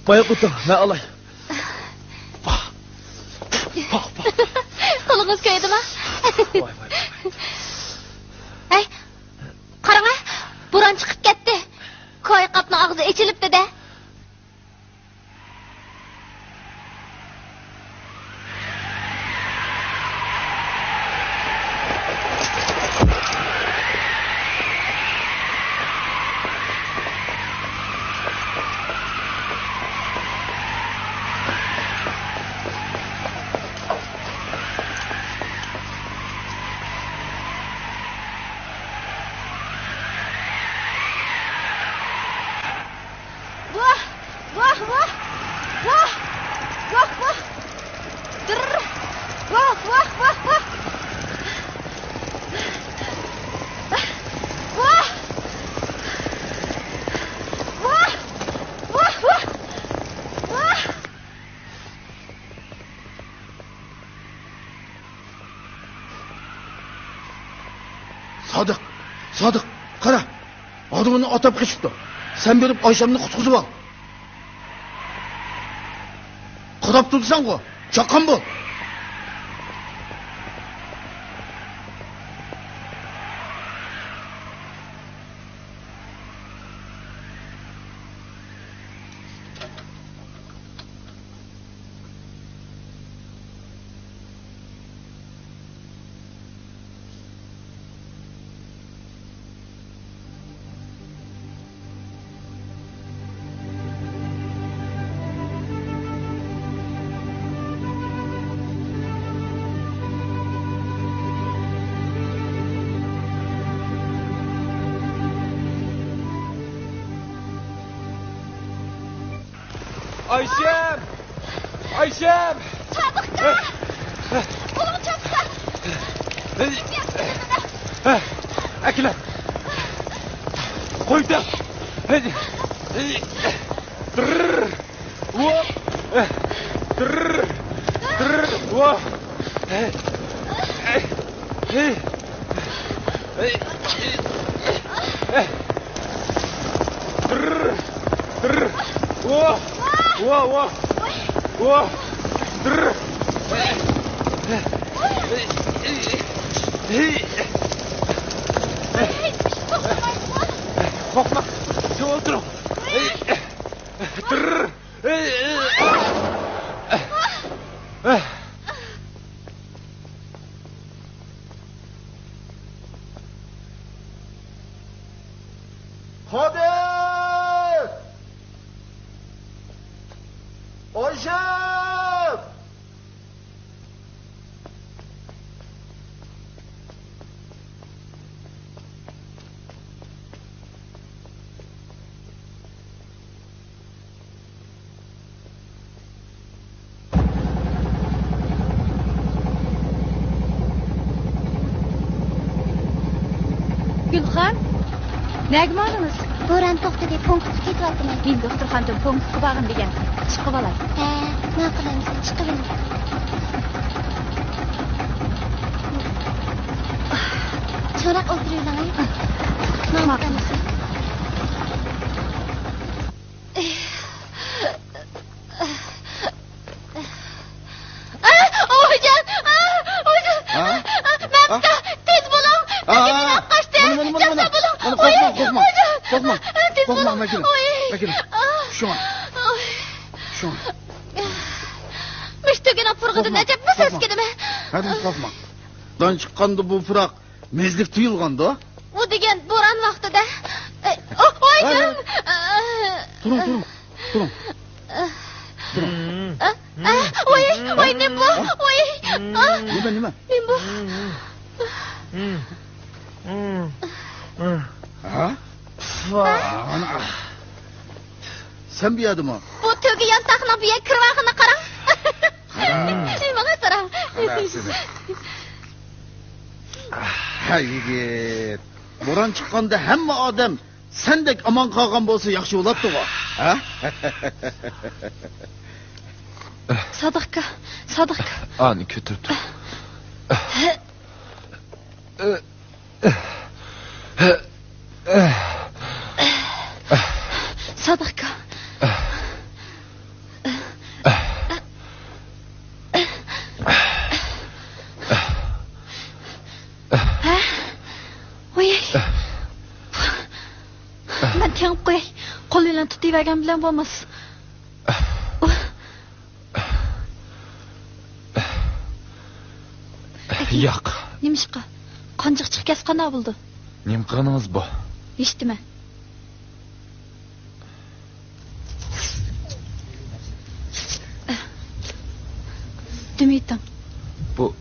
ماياق ئۆتۈڭ، مەن ئالاي. پاھ. پاھ، پاھ. قولىڭىز كۆيدىما؟ ۋاي، ۋاي، ۋاي. ھەي، قاراڭە، بوران چىقىپ كەتتى. كوي قاپنىڭ ئاغزى ئېچىلىپتۇ-دە. سادىق، قارا! ئادىمىنى ئاتاپ قېچىپتۇ. سەن بېرىپ ئايشەمنى قۇتقۇزۇۋال. قاراپ تۇرىسەنغۇ، چاققان بول! ئايشەم! ئايشەم! سادىقكا! ئۇلۇغ چاپسان! ئەكېلە! قويدۇق! قورقما، ئولتۇرۇڭ. قادىر! ئايشەم! گۈلخان، نەگە ماڭدىڭىز؟ بوران توختىدى، پونكىتقا كېتىۋاتىمەن. مېنى دوختۇرخانىدىن پونكىتقا بارغىن دېگەن. چىقىۋالاي. ھە، ماقۇل ئەمىسە، چىقىۋېلىڭ. چىراغ ئولتۇرۇۋېلىڭ. ماقۇل ئەمىسە. ئويجان! ئويجان! ھە؟ مەمتىكا، تېز بولۇڭ! مەكىنە ئېلىپ قاچتى! مانا، مانا، مانا، مانا. جاسا بولۇڭ! مانا، قورقما، قورقما، قورقما. قورقما، ماكىنە. ماكىنە. شۇڭا. شۇڭا. مۇشۇ تۈگىنىڭ پۇرىقىدىن ئەجەب بىر سەسكىنىمەن. ھەدىمۇ قورقما. دان چىققاندا بۇ پۇراق مېزلىك تۇيۇلغاندۇ؟ ئۇ دېگەن بوران ۋاقتىدا. ئويجان! تۇرۇڭ، تۇرۇڭ. تۇرۇڭ. تۇرۇڭ. ئە، ئە، ۋاي، ۋاي، نېمە بۇ؟ ۋاي. ئا. نېمە، نېمە؟ نېمە بۇ؟ ھە؟ ئانا. سەن بۇ يەردىمۇ؟ بۇ تۆگە يانتاقنىڭ بۇ يەرگە كىرىۋالغىنىغا قاراڭ. قارا. ماڭا قاراڭ. قارا سېنى. ھە، يىگىت. بوران چىققاندا ھەممە ئادەم سەندەك ئامان قالغان بولسا ياخشى بولاتتىغۇ، ھە؟ سادىقكا، سادىقكا. ئانى كۆتۈرۈپ تۇر. سادىقكا. ھە؟ ۋاي. مەن تېڭىپ قوياي. قول بىلەن تۇتۇۋەرگەن بىلەن بولماس. ياق. نېمىشقا؟ قانجىق چىقىپ كەتسە قانداق بولىدۇ؟ نېمە قىلغىنىڭىز بۇ؟ ھېچنېمە. دۈم يۇتۇڭ. بۇ.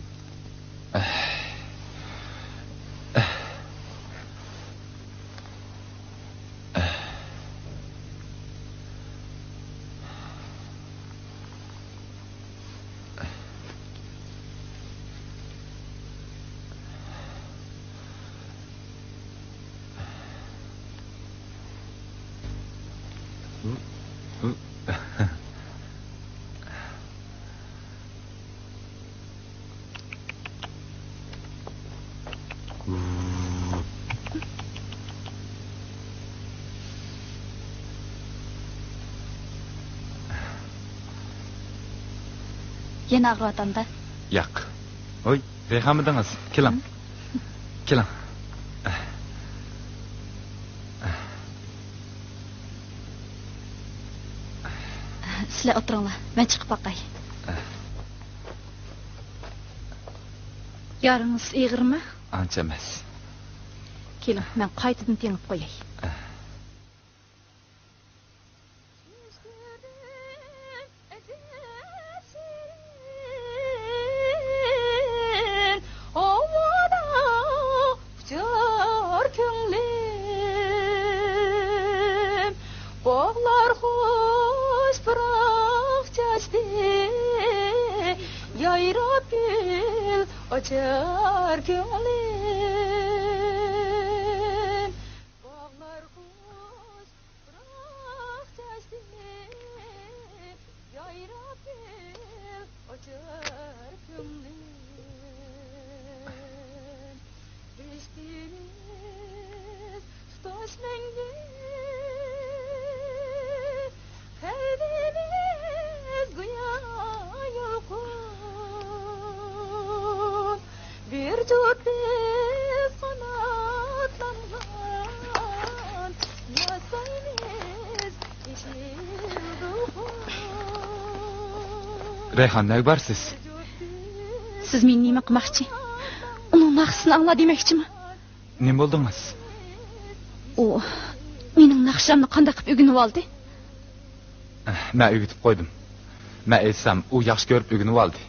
يەنە ئاغرىۋاتامدا. ياق. ھوي، رەيھانمىدىڭىز؟ كېلىڭ. كېلىڭ. سىلەر ئولتۇرۇڭلار، مەن چىقىپ باقاي. يارىڭىز ئېغىرمۇ؟ ئانچە ئەمەس. كېلىڭ، مەن قايتىدىن تېڭىپ قوياي. ئاۋادا ئۇچار كۆڭلۈم، باغلار خۇش پۇراق چاچتى، يايراپ گۈل ئاچار كۆڭلۈم. باغلار خۇش پۇراق چاچتى، يايراپ گۈل ئاچار كۆڭلۈم. بېشىمىز تۇتاش مەڭگۈ، قەلبىمىز گويا يالقۇن. بىر جۇت بىز قاناتلانغان، ياسايمىز يېشىل دولقۇن. رەيھان، نەگە بارىسىز؟ سىز مېنى نېمە قىلماقچى؟ ئۇنىڭ ناخشىسىنى ئاڭلا دېمەكچىمۇ؟ نېمە بولدىڭىز؟ ئۇ مېنىڭ ناخشامنى قانداق قىلىپ ئۆگىنىۋالدى؟ مەن ئۆگىتىپ قويدۇم. مەن ئېيتسام، ئۇ ياخشى كۆرۈپ ئۆگىنىۋالدى.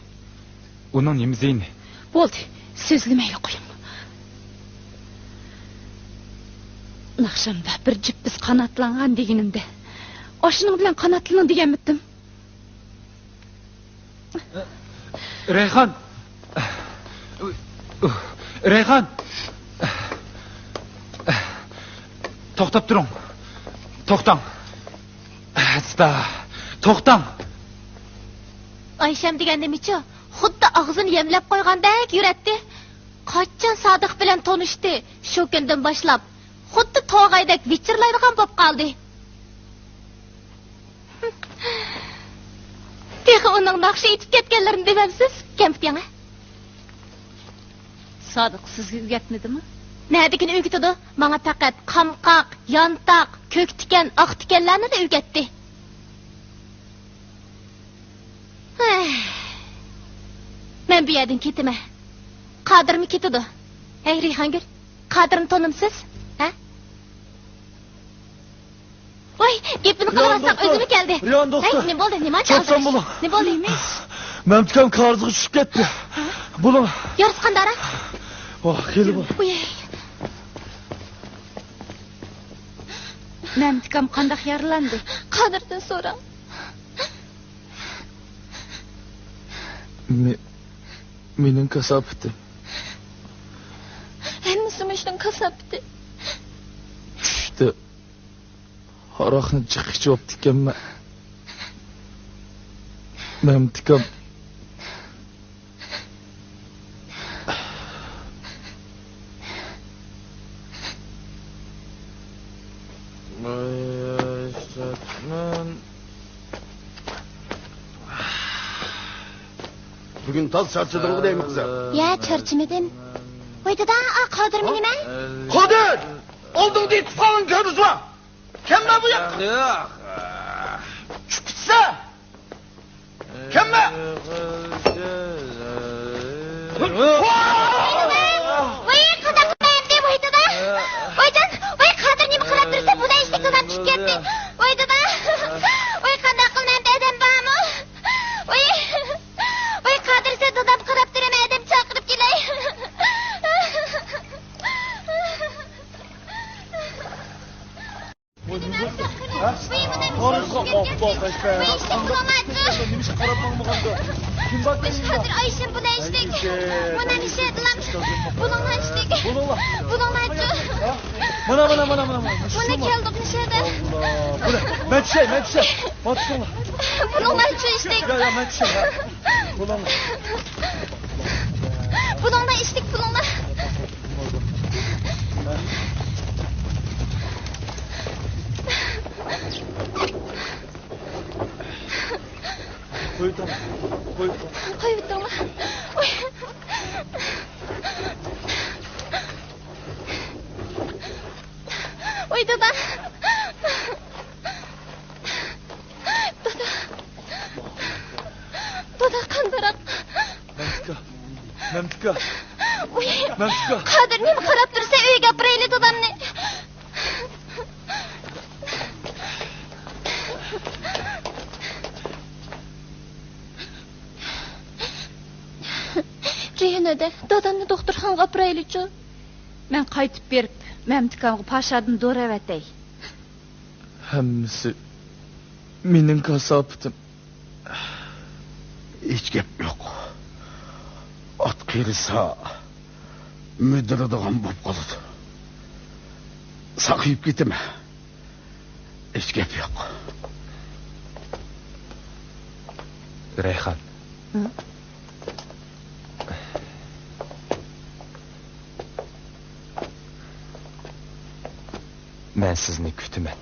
ئۇنىڭ نېمە زىيىنى؟ بولدى، سۆزلىمەيلا قويۇڭ. ناخشامدا بىر جۈپ بىز قاناتلانغان دېگىنىمدە، ئاشۇنىڭ بىلەن قاناتلىنىڭ دېگەنمىدىم؟ رەيھان! رەيھان! توختاپ تۇرۇڭ! توختاڭ! ئاستا! توختاڭ! ئايشەم دېگەن نېمىچۇ؟ خۇددى ئاغزىنى يەملەپ قويغاندەك يۈرەتتى. قاچان سادىق بىلەن تونۇشتى، شۇ كۈندىن باشلاپ خۇددى توغايدەك ۋىچىرلايدىغان بولۇپ قالدى. تېخى ئۇنىڭ ناخشا ئېيتىپ كەتكەنلىرىنى دېمەمسىز؟ كەمپۈت يەڭە. سادىق سىزگە ئۆگەتمىدىمۇ؟ نەدىكىنى ئۆگىتىدۇ؟ ماڭا پەقەت قامقاق، يانتاق، كۆك تىكەن، ئاق تىكەنلەرنىلا ئۆگەتتى. ھەي. مەن بۇ يەردىن كېتىمەن. قادىرمۇ كېتىدۇ. ھەي، رەيھانگۈل، قادىرنى تونۇمسىز؟ ھە؟ ۋاي، گېپىنى قىلىۋاتساڭ، ئۆزىمۇ كەلدى. رىيان دوختۇر. ھەي، نېمە بولدى؟ نېمە ئاچچىق ئالدىراش؟ نېمە بولدى؟ مەمتىكام كارىزغا چۈشۈپ كەتتى. بولۇڭ. يارىسى قانداقراق؟ ۋاھ، خېلى بار. ۋاي. مەمتىكام قانداق يارىلاندى؟ قادىردىن سوراڭ. مې-، مېنىڭ كاساپىتىم. ھەممىسى مۇشۇنىڭ كاساپىتى. چۈشتە ھاراقنى جىق ئىچىۋاپتىكەنمەن. مەمتىكام. بۈگۈن تاز چارچىدىڭغۇ دەيمەن، قىزىم. يا، چارچىمىدىم. ۋاي دادا، ئا، قادىرمۇ نېمە؟ قادىر! ئالدىڭدا يېتىپ قالغان كۆرۈزۋا! كەلمە بۇ ياققا! ياق. چۈشۈپ كېتىسە! كەلمە! ۋاي، قانداق قىلاي ئەمدى، ۋاي دادا! ۋايجان، ۋاي قادىر نېمە قىلاپ تۇرسا، بۇنى ئىشتىك دادام چۈشۈپ كەتتى. ۋاي دادا! ۋاي قانداق قىلىمەن ئەمدى، ئادەم بارمۇ؟ ۋاي! ۋاي قادىر، سەن دادام قاراپ تۇرۇڭ، ئادەم چاقىرىپ كېلەي. مانا، مانا، مانا، مانا. مانا، كەلدۇق، مۇشۇ يەردە. مانا، مەن چۈشەي، مەن چۈشەي. مانا، تۇتۇڭلار. بۇنىڭلار چۈشتى. يا، يا، مەن چۈشەي. بۇنىڭلار. بۇنىڭلار ئىشتىك، بۇنىڭلار. قويۇۋېتىڭ. قويۇۋېتىڭ. قويۇۋېتىڭلار. ۋاي. ۋاي، دادا. دادا. دادا، قانداقراق؟ مەمتىكا. مەمتىكا. ۋاي. مەمتىكا. قادىر، نېمە قاراپ تۇرسەن؟ ئۆيگە ئاپىرايلى دادامنى. رېيان ھەدە، دادامنى دوختۇرخانىغا ئاپىرايلىچۇ. مەن قايتىپ بېرىپ، مەمتىكامغا پاشادىن دورا ئەۋەتەي. ھەممىسى مېنىڭ كاساپىتىم. ھېچ گەپ يوق. ئات قېرىسا، مۈدۈرىدىغان بولۇپ قالىدۇ. ساقىيىپ كېتىمەن. ھېچ گەپ يوق. رەيھان. ھە؟ مەن سىزنى كۈتىمەن.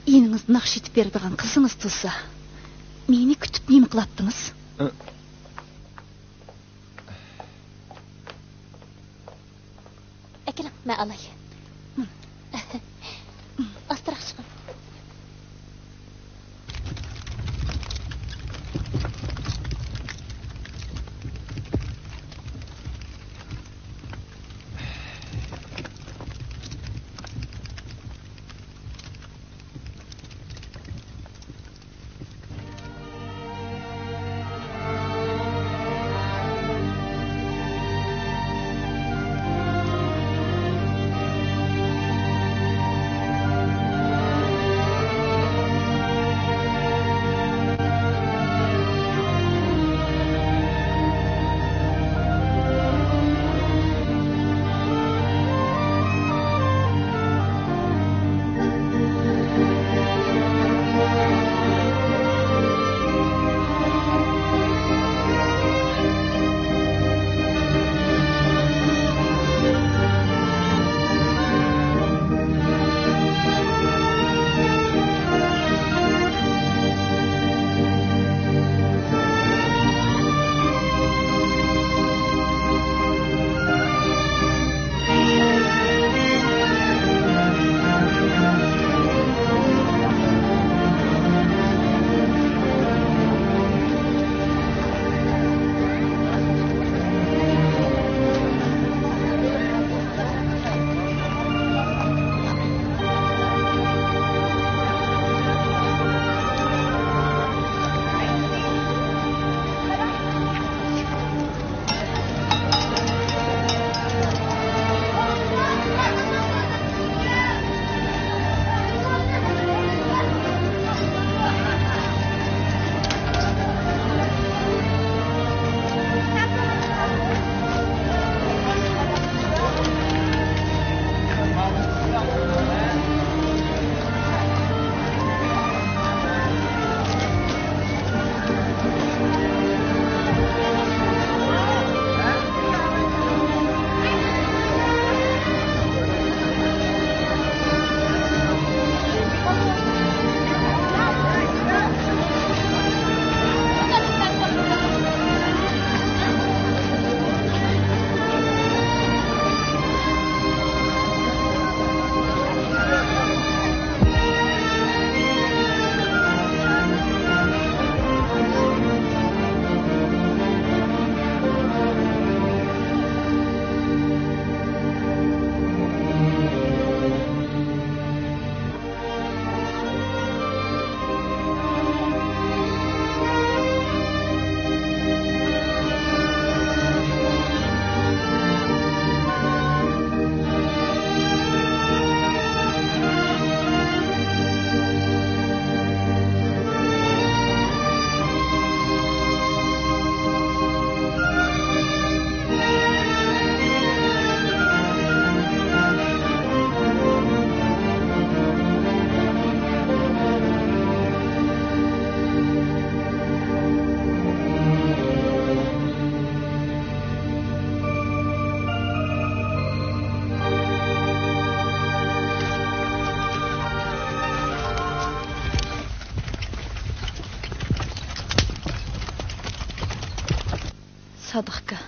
ئىنىڭىز ناخشا ئېيتىپ بېرىدىغان قىزىڭىز تۇرسا، مېنى كۈتۈپ نېمە قىلاتتىڭىز؟ ئەكېلىڭ، مەن ئالاي. ئاستىراق چىقىڭ. سادىق ئاكا،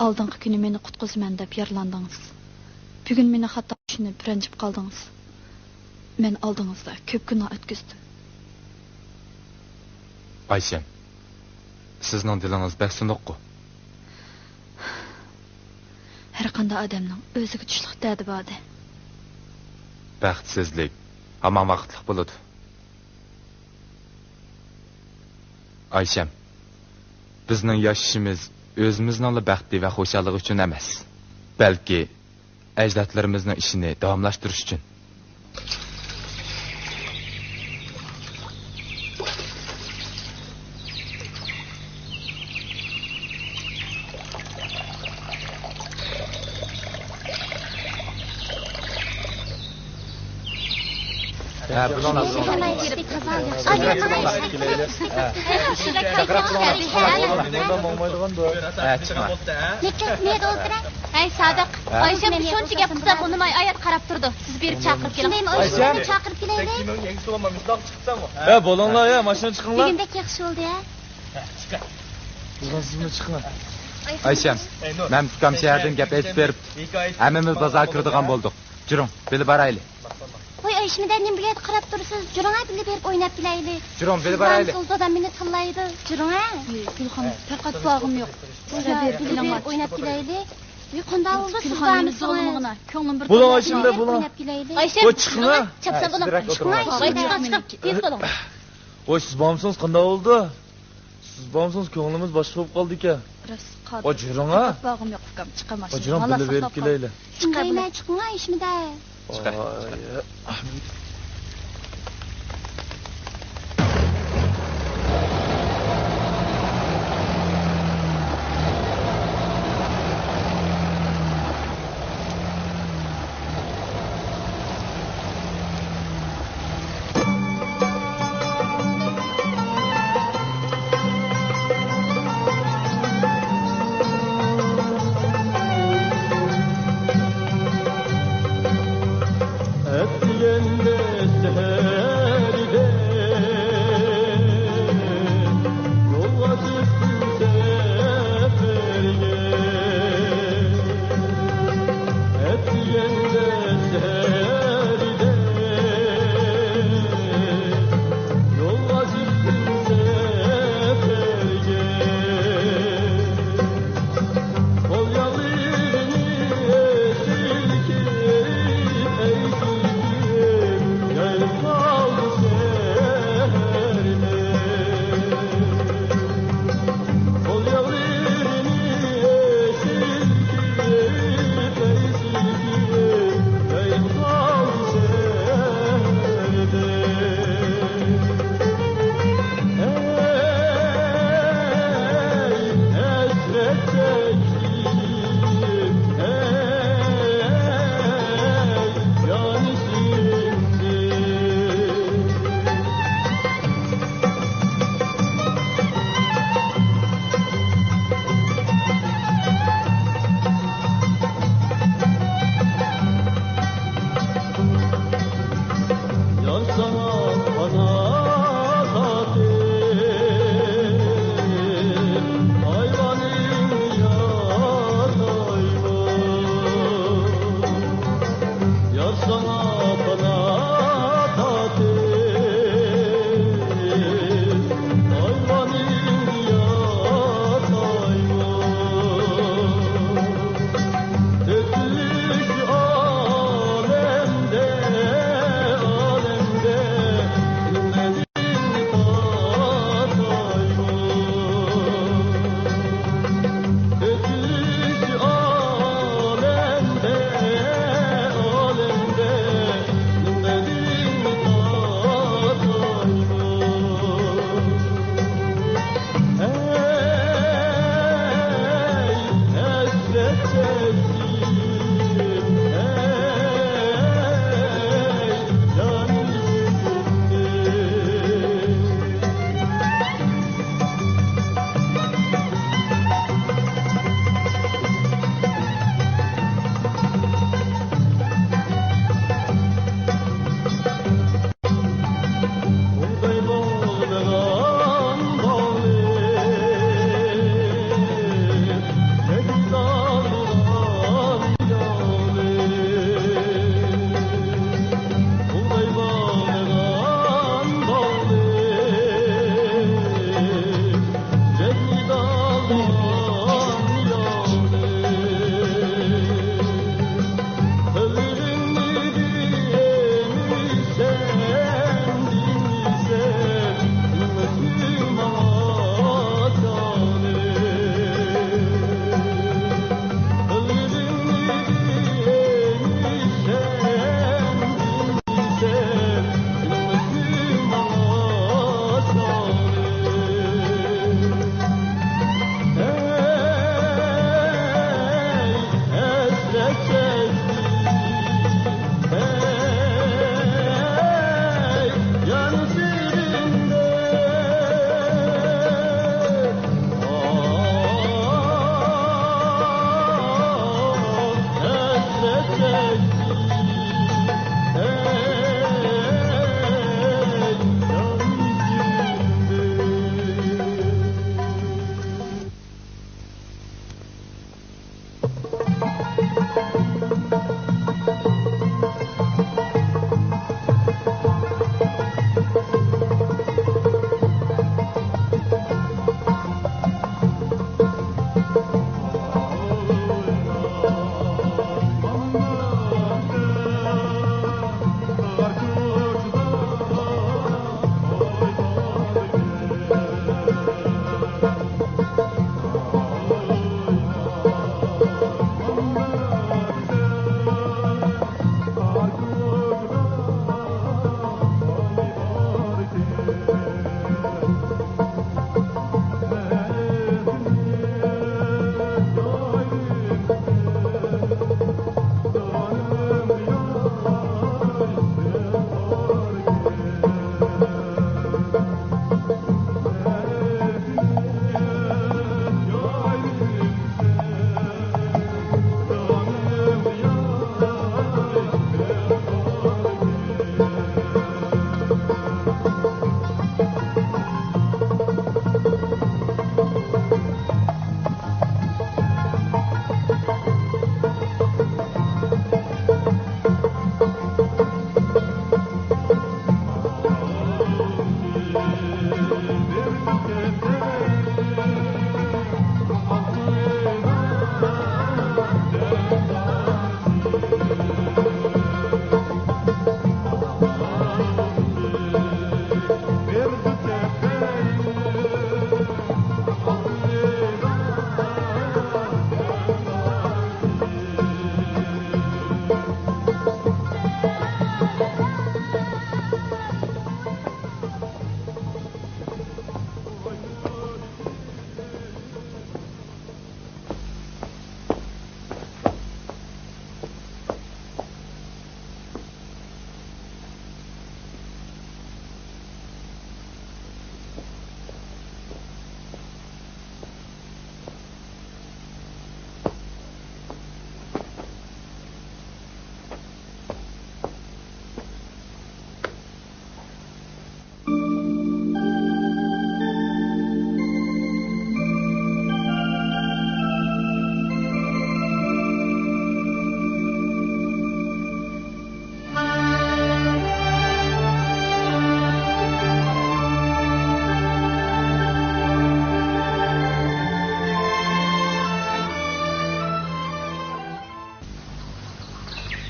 ئالدىنقى كۈنى مېنى قۇتقۇزىمەن دەپ يارىلاندىڭىز. بۈگۈن مېنى خاتا چۈشىنىپ رەنجىپ قالدىڭىز. مەن ئالدىڭىزدا كۆپ گۇناھ ئۆتكۈزدۈم. ئايشەم، سىزنىڭ دىلىڭىز بەك سۇنۇققۇ. ھەرقانداق ئادەمنىڭ ئۆزىگە چۈشلۈك دەردى باردى. بەختسىزلىك ھامان ۋاقىتلىق بولىدۇ. ئايشەم، بىزنىڭ ياشىشىمىز ئۆزىمىزنىڭلا بەختى ۋە خۇشاللىقى ئۈچۈن ئەمەس، بەلكى ئەجدادلىرىمىزنىڭ ئىشىنى داۋاملاشتۇرۇش ئۈچۈن. ھە، بۇنىڭ ھە، چىقما. ھەي، سادىق، ھە؟ ئايشەم شۇنچە گەپ قىلسا ئۇنىماي، ئايات قاراپ تۇرىدۇ. سىز بېرىپ چاقىرىپ كېلىڭ. شۇندايمۇ؟ ئايشەم. ئايشەم. چاقىرىپ كېلەيلى. ھە، بولۇڭلار يا، ماشىنا چىقىڭلار. بۈگۈن بەك ياخشى بولدى ھە. بولغان سىزمۇ چىقىڭلار. ئايشەم، مەن ئۇكام شەھەردىن گەپ ئېيتىپ بېرىپ، ھەممىمىز بازار كىرىدىغان بولدۇق. جۈرۈڭ، بىللە بارايلى. ۋاي ئايشىمىدە، نېمە بۇ يەردە قاراپ تۇرىسىز؟ جۈرۈڭە، بىللە بېرىپ ئويناپ كېلەيلى. جۈرۈڭ، بىللە بارايلى. سىز دادام مېنى تىللايدۇ. جۈرۈڭە. ئەي، گۈلخان، پەقەت باغىم يوق. بىللە بېرىپ ئويناپ كېلەيلى. ۋاي قانداق بولدى، سىز بارمىسىڭىز؟ كۆڭلۈم بىر بولۇڭ، ئايشەمدە، بولۇڭ. ئويناپ كېلەيلى. ئايشەم، ۋاي چىقىڭە. چاپسان بولۇڭ. چىقىڭ، ئايشەم. ۋاي چىقىڭ، چىقىڭ. تېز بولۇڭ. ۋاي سىز بارمىسىڭىز قانداق بولدى؟ سىز بارمىسىڭىز كۆڭلىمىز باشقا بولۇپ قالدىكەن. راست، قادىر. ۋاي جۈرۈڭە. پەقەت باغىم يوق ئۇكام، چىقامەن. ۋاي جۈرۈڭ، بىللە بېرىپ كېلەيلى. چىقىڭ، چىقىڭ، ئايشەمدە. چىقە. ئەتىگەندە سەھەردە يولغا چىقتىم سەپەرگە. ئەتىگەندە سەھەردە يولغا چىقتىم سەپەرگە. قول ياغلىرىنى ئېسىل كىيىپ، ئەي سۈيكۈم، يايرىپ قالدى سەھەرمىز. قول ياغلىرىنى ئېسىل كىيىپ، ئەي سۈيكۈم، يايرىپ قالدى سەھەرمىز. يار ساڭا قانات ئاتىپ، ئايۋانىڭ ياسايمۇ؟ يار ساڭا قانات ئاتىپ، ئايۋانىڭ ياسايمۇ؟ ئۆتمۈش ئالەمدە، ئالەمدە نېمىنى تاپايمۇ؟ ئۆتمۈش ئالەمدە، ئالەمدە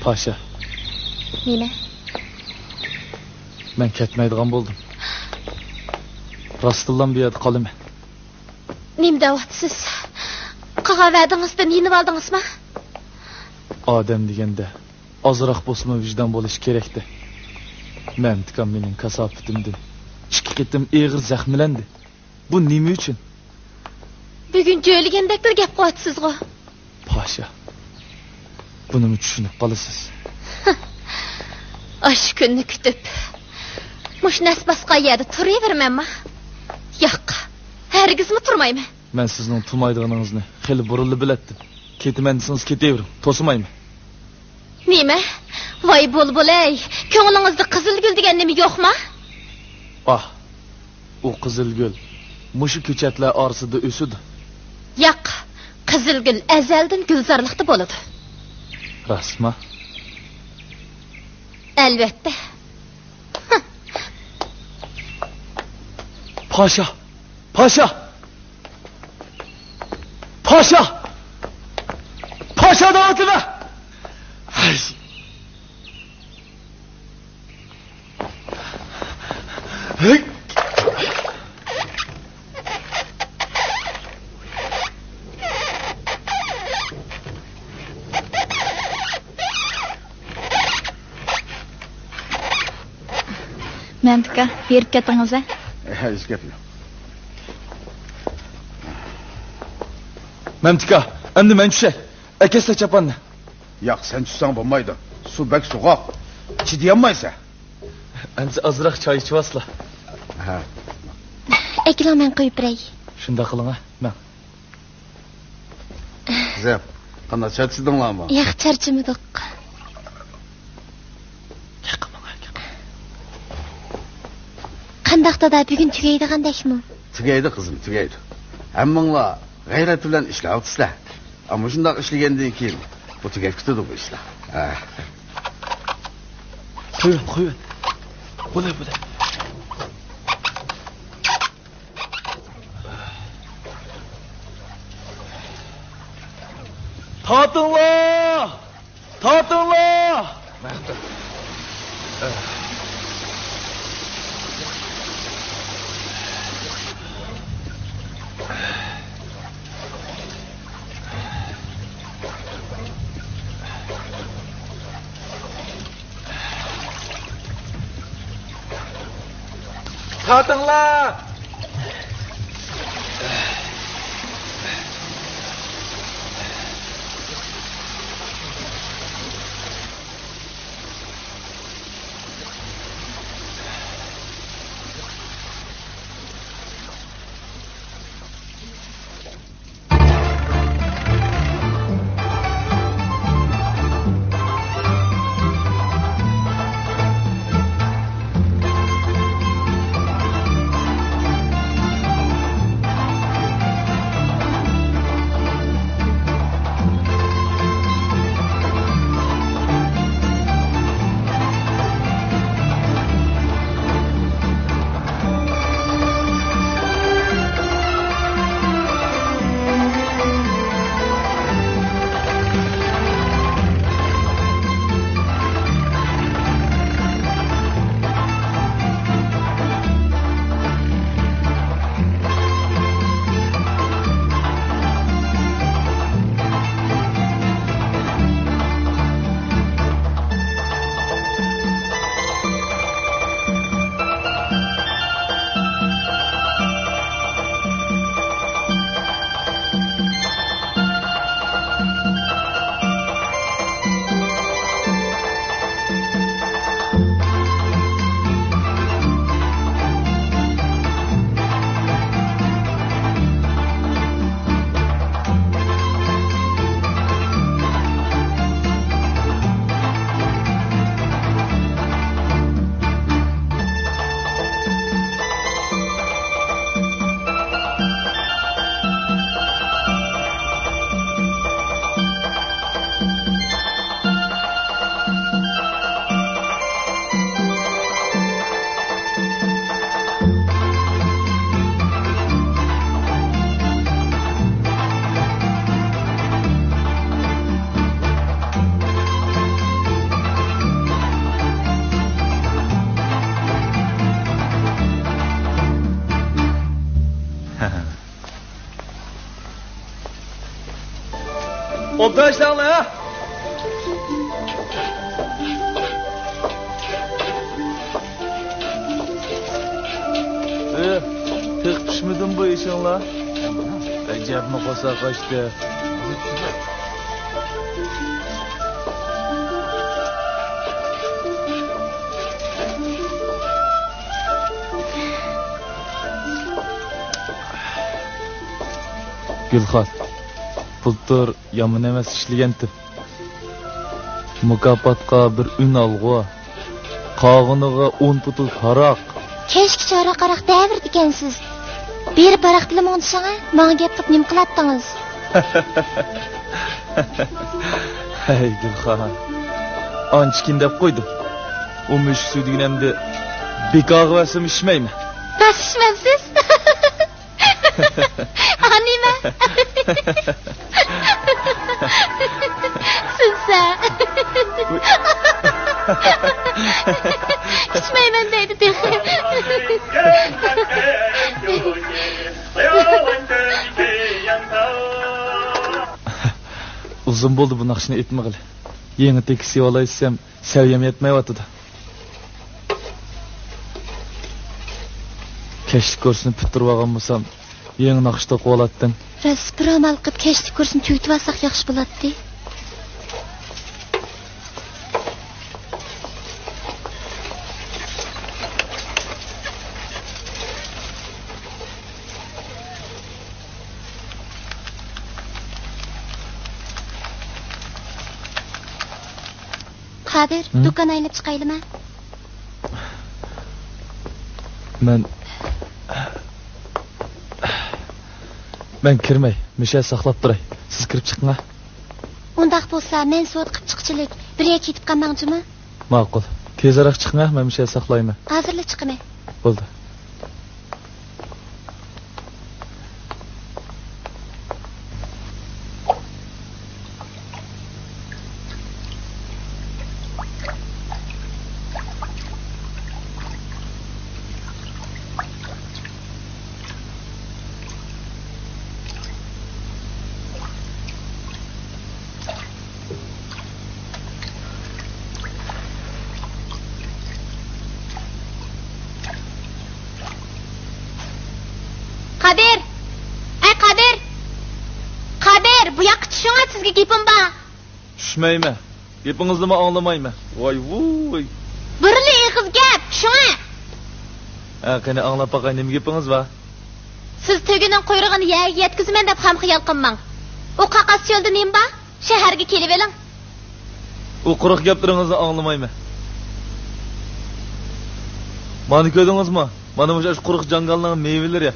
پاشا. نېمە؟ مەن كەتمەيدىغان بولدۇم. راستتىنلا بۇ يەردە قالىمەن. نېمە دەۋاتىسىز؟ قىلغان ۋەدىڭىزدىن يېنىۋالدىڭىزمۇ؟ ئادەم دېگەندە ئازراق بولسىمۇ ۋىجدان بولۇشى كېرەكتە. مەمتىكام مېنىڭ كاساپىتىمدىن ئىككى قېتىم ئېغىر زەخىملەندى. بۇ نېمە ئۈچۈن؟ بۈگۈن جۆيلىگەندەكلا گەپ قىلىۋاتىسىزغۇ؟ پاشا، بۇنىمۇ چۈشىنىپ قالىسىز. ئاشۇ كۈننى كۈتۈپ، مۇشۇ نەس باسقان يەردە تۇرۇۋېرىمەنما؟ ياق، ھەرگىزمۇ تۇرمايمەن. مەن سىزنىڭ تۇرمايدىغىنىڭىزنى خېلى بۇرۇنلا بىلەتتىم. كېتىمەن دېسىڭىز كېتىۋېرىڭ، توسىمايمەن. نېمە؟ ۋاي بۇلبۇل-ئەي، كۆڭلىڭىزدە قىزىل گۈل دېگەن نېمە يوقما؟ ئاھ، ئۇ قىزىل گۈل مۇشۇ كۆچەتلەر ئارىسىدا ئۆسىدۇ. ياق، قىزىل گۈل ئەزەلدىن گۈلزارلىقتا بولىدۇ. راستما؟ ئەلۋەتتە. پاشا! پاشا! پاشا! پاشا دەۋاتىمەن! ھەي! ھەي! مەمتىكا، بېرىپ كەتتىڭىز ھە؟ ھە، ھېچ گەپ يوق. مەمتىكا، ئەمدى مەن چۈشەي. ئەكەتسە چاپاننى. ياق، سەن چۈشسەڭ بولمايدۇ. سۇ بەك سوغۇق. چىدىيالمايسەن. ئەمسە ئازراق چاي ئىچىۋالسىلا. ھە. ئەكېلىڭ، مەن قويۇپ بېرەي. شۇنداق قىلىڭ ھە، مەن. قىزىم، قانداق، چارچىدىڭلارمۇ؟ ياق، چارچىمىدۇق. قانداق دادا، بۈگۈن تۈگەيدىغاندەكمۇ؟ تۈگەيدۇ قىزىم، تۈگەيدۇ. ھەممىڭلار غەيرەت بىلەن ئىشلەۋاتىسىلەر. ئەمما شۇنداق ئىشلىگەندىن كېيىن بۇ تۈگەپ كېتىدۇ بۇ ئىشلار. ھە. قويۇڭ، قويۇڭ. بولە، بولە. تارتىڭلار! تارتىڭلار! تارتىڭلار! تاشلاڭلار. ئى، تېخى پىشمىدىمۇ بۇ ئېشىڭلار؟ ئەجەبمۇ قورساق ئاچتى. گۈلخان، بۇلتۇر يامان ئەمەس ئىشلىگەنتىم. مۇكاپاتقا بىر ئۈن ئالغۇ، قالغىنىغا ئون پۇتۇل ھاراق. كەچكىچە ھاراق-ھاراق دەۋېرىدىكەنسىز. بېرىپ ھاراقتىلا مۇڭدىشىڭە، ماڭا گەپ قىلىپ نېمە قىلاتتىڭىز؟ ھەي، گۈلخان، ئانچىكىن دەپ قويدۇم. ئۇ مۈشۈك سۈيدۈگىنى ئەمدى بىكارغا بەرسەم ئىچمەيمەن. راست ئىچمەمسىز؟ ئا نېمە؟ سۈنسە. ئىچمەيمەن دەيدۇ تېخى. ئۇزۇن بولدى بۇ ناخشىنى ئېيتمىغىلى. يېڭى تېكىست يوللايسەم، سەۋىيەم يەتمەيۋاتىدۇ. كەچلىك كۇرسنى پۈتتۈرۈۋالغان بولسام، يېڭى ناخشا توقۇۋالاتتىم. راست، بىر ئامال قىلىپ كەچلىك كۇرسنى تۈگىتىۋالساق ياخشى بولاتتى. قادىر، ھە؟ دۇكان ئايلىنىپ چىقايلىما؟ مەن، مەن كىرمەي، مۇشۇ يەردە ساقلاپ تۇراي. سىز كىرىپ چىقىڭا. ئۇنداق بولسا، مەن سودا قىپ چىققۇچىلىك بىر يەرگە كېتىپ قالماڭ جۇمۇ. ماقۇل. تېزرەك چىقىڭا، مەن مۇشۇ يەردە ساقلايمەن. ھازىرلا چىقىمەن. بولدى. قادىر! ئەي قادىر! قادىر، بۇ ياققا چۈشۈڭە، سىزگە گېپىم بار. چۈشمەيمەن. گېپىڭىزنىمۇ ئاڭلىمايمەن. ۋاي ۋۇي. بىرلا ئېغىز گەپ، چۈشۈڭە. ھە، قېنى ئاڭلاپ باقاي، نېمە گېپىڭىز بار؟ سىز تۆگىنىڭ قۇيرۇقىنى يەرگە يەتكۈزىمەن دەپ خام خىيال قىلماڭ. ئۇ قاقاس چۆلدە نېمە بار؟ شەھەرگە كېلىۋېلىڭ. ئۇ قۇرۇق گەپلىرىڭىزنى ئاڭلىمايمەن. مانا كۆردىڭىزمۇ؟ مانا مۇشۇ قۇرۇق جاڭگالنىڭ مېۋىلىرى.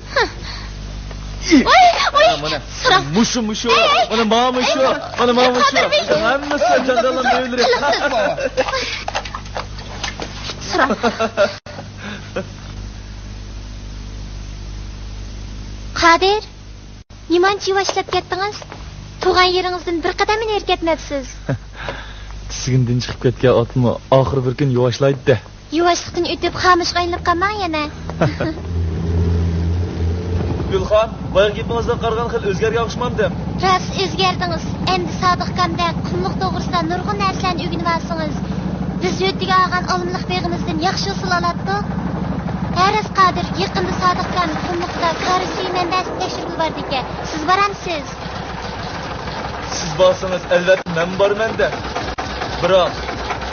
ۋاي، ۋاي، مانا، ساراڭ. مۇشۇ، مۇشۇ. ئەي، ئەي. مانا، مانا مۇشۇ. ئەي، مانا، مانا مۇشۇ. قادىر بەگ. ھەممىسى جاڭگالنىڭ مېۋىلىرى. قىلىقسىز. ساراڭ. قادىر. نېمانچە يۇۋاشلاپ كەتتىڭىز؟ تۇغان يېرىڭىزدىن بىر قەدەممۇ نېرى كەتمەپسىز. تىزگىنىدىن چىقىپ كەتكەن ئاتمۇ ئاخىرى بىر كۈن يۇۋاشلايدۇ-دە. يۇۋاشلىقتىن ئۆتۈپ، خامۇشقا ئايلىنىپ قالماڭ يەنە. گۈلخان، بايىقى گېپىڭىزدىن قارىغاندا خېلى ئۆزگەرگەن ئوخشىمامدىم؟ راست ئۆزگەردىڭىز. ئەمدى سادىق ئاكامدەك قۇملۇق توغرىسىدا نۇرغۇن نەرسىلەرنى ئۆگىنىۋالسىڭىز. بىز ھۆددىگە ئالغان ئالمىلىق بېغىمىزدىن ياخشى ھوسۇل ئالاتتۇق. ھە راست قادىر، يېقىندا سادىق ئاكام قۇملۇقتا كارىز سۈيى مەنبەسىنى تەكشۈرگىلى بارىدىكەن. سىز بارامسىز؟ سىز بارسىڭىز، ئەلۋەتتە مەنمۇ بارىمەن-دە. بىراق،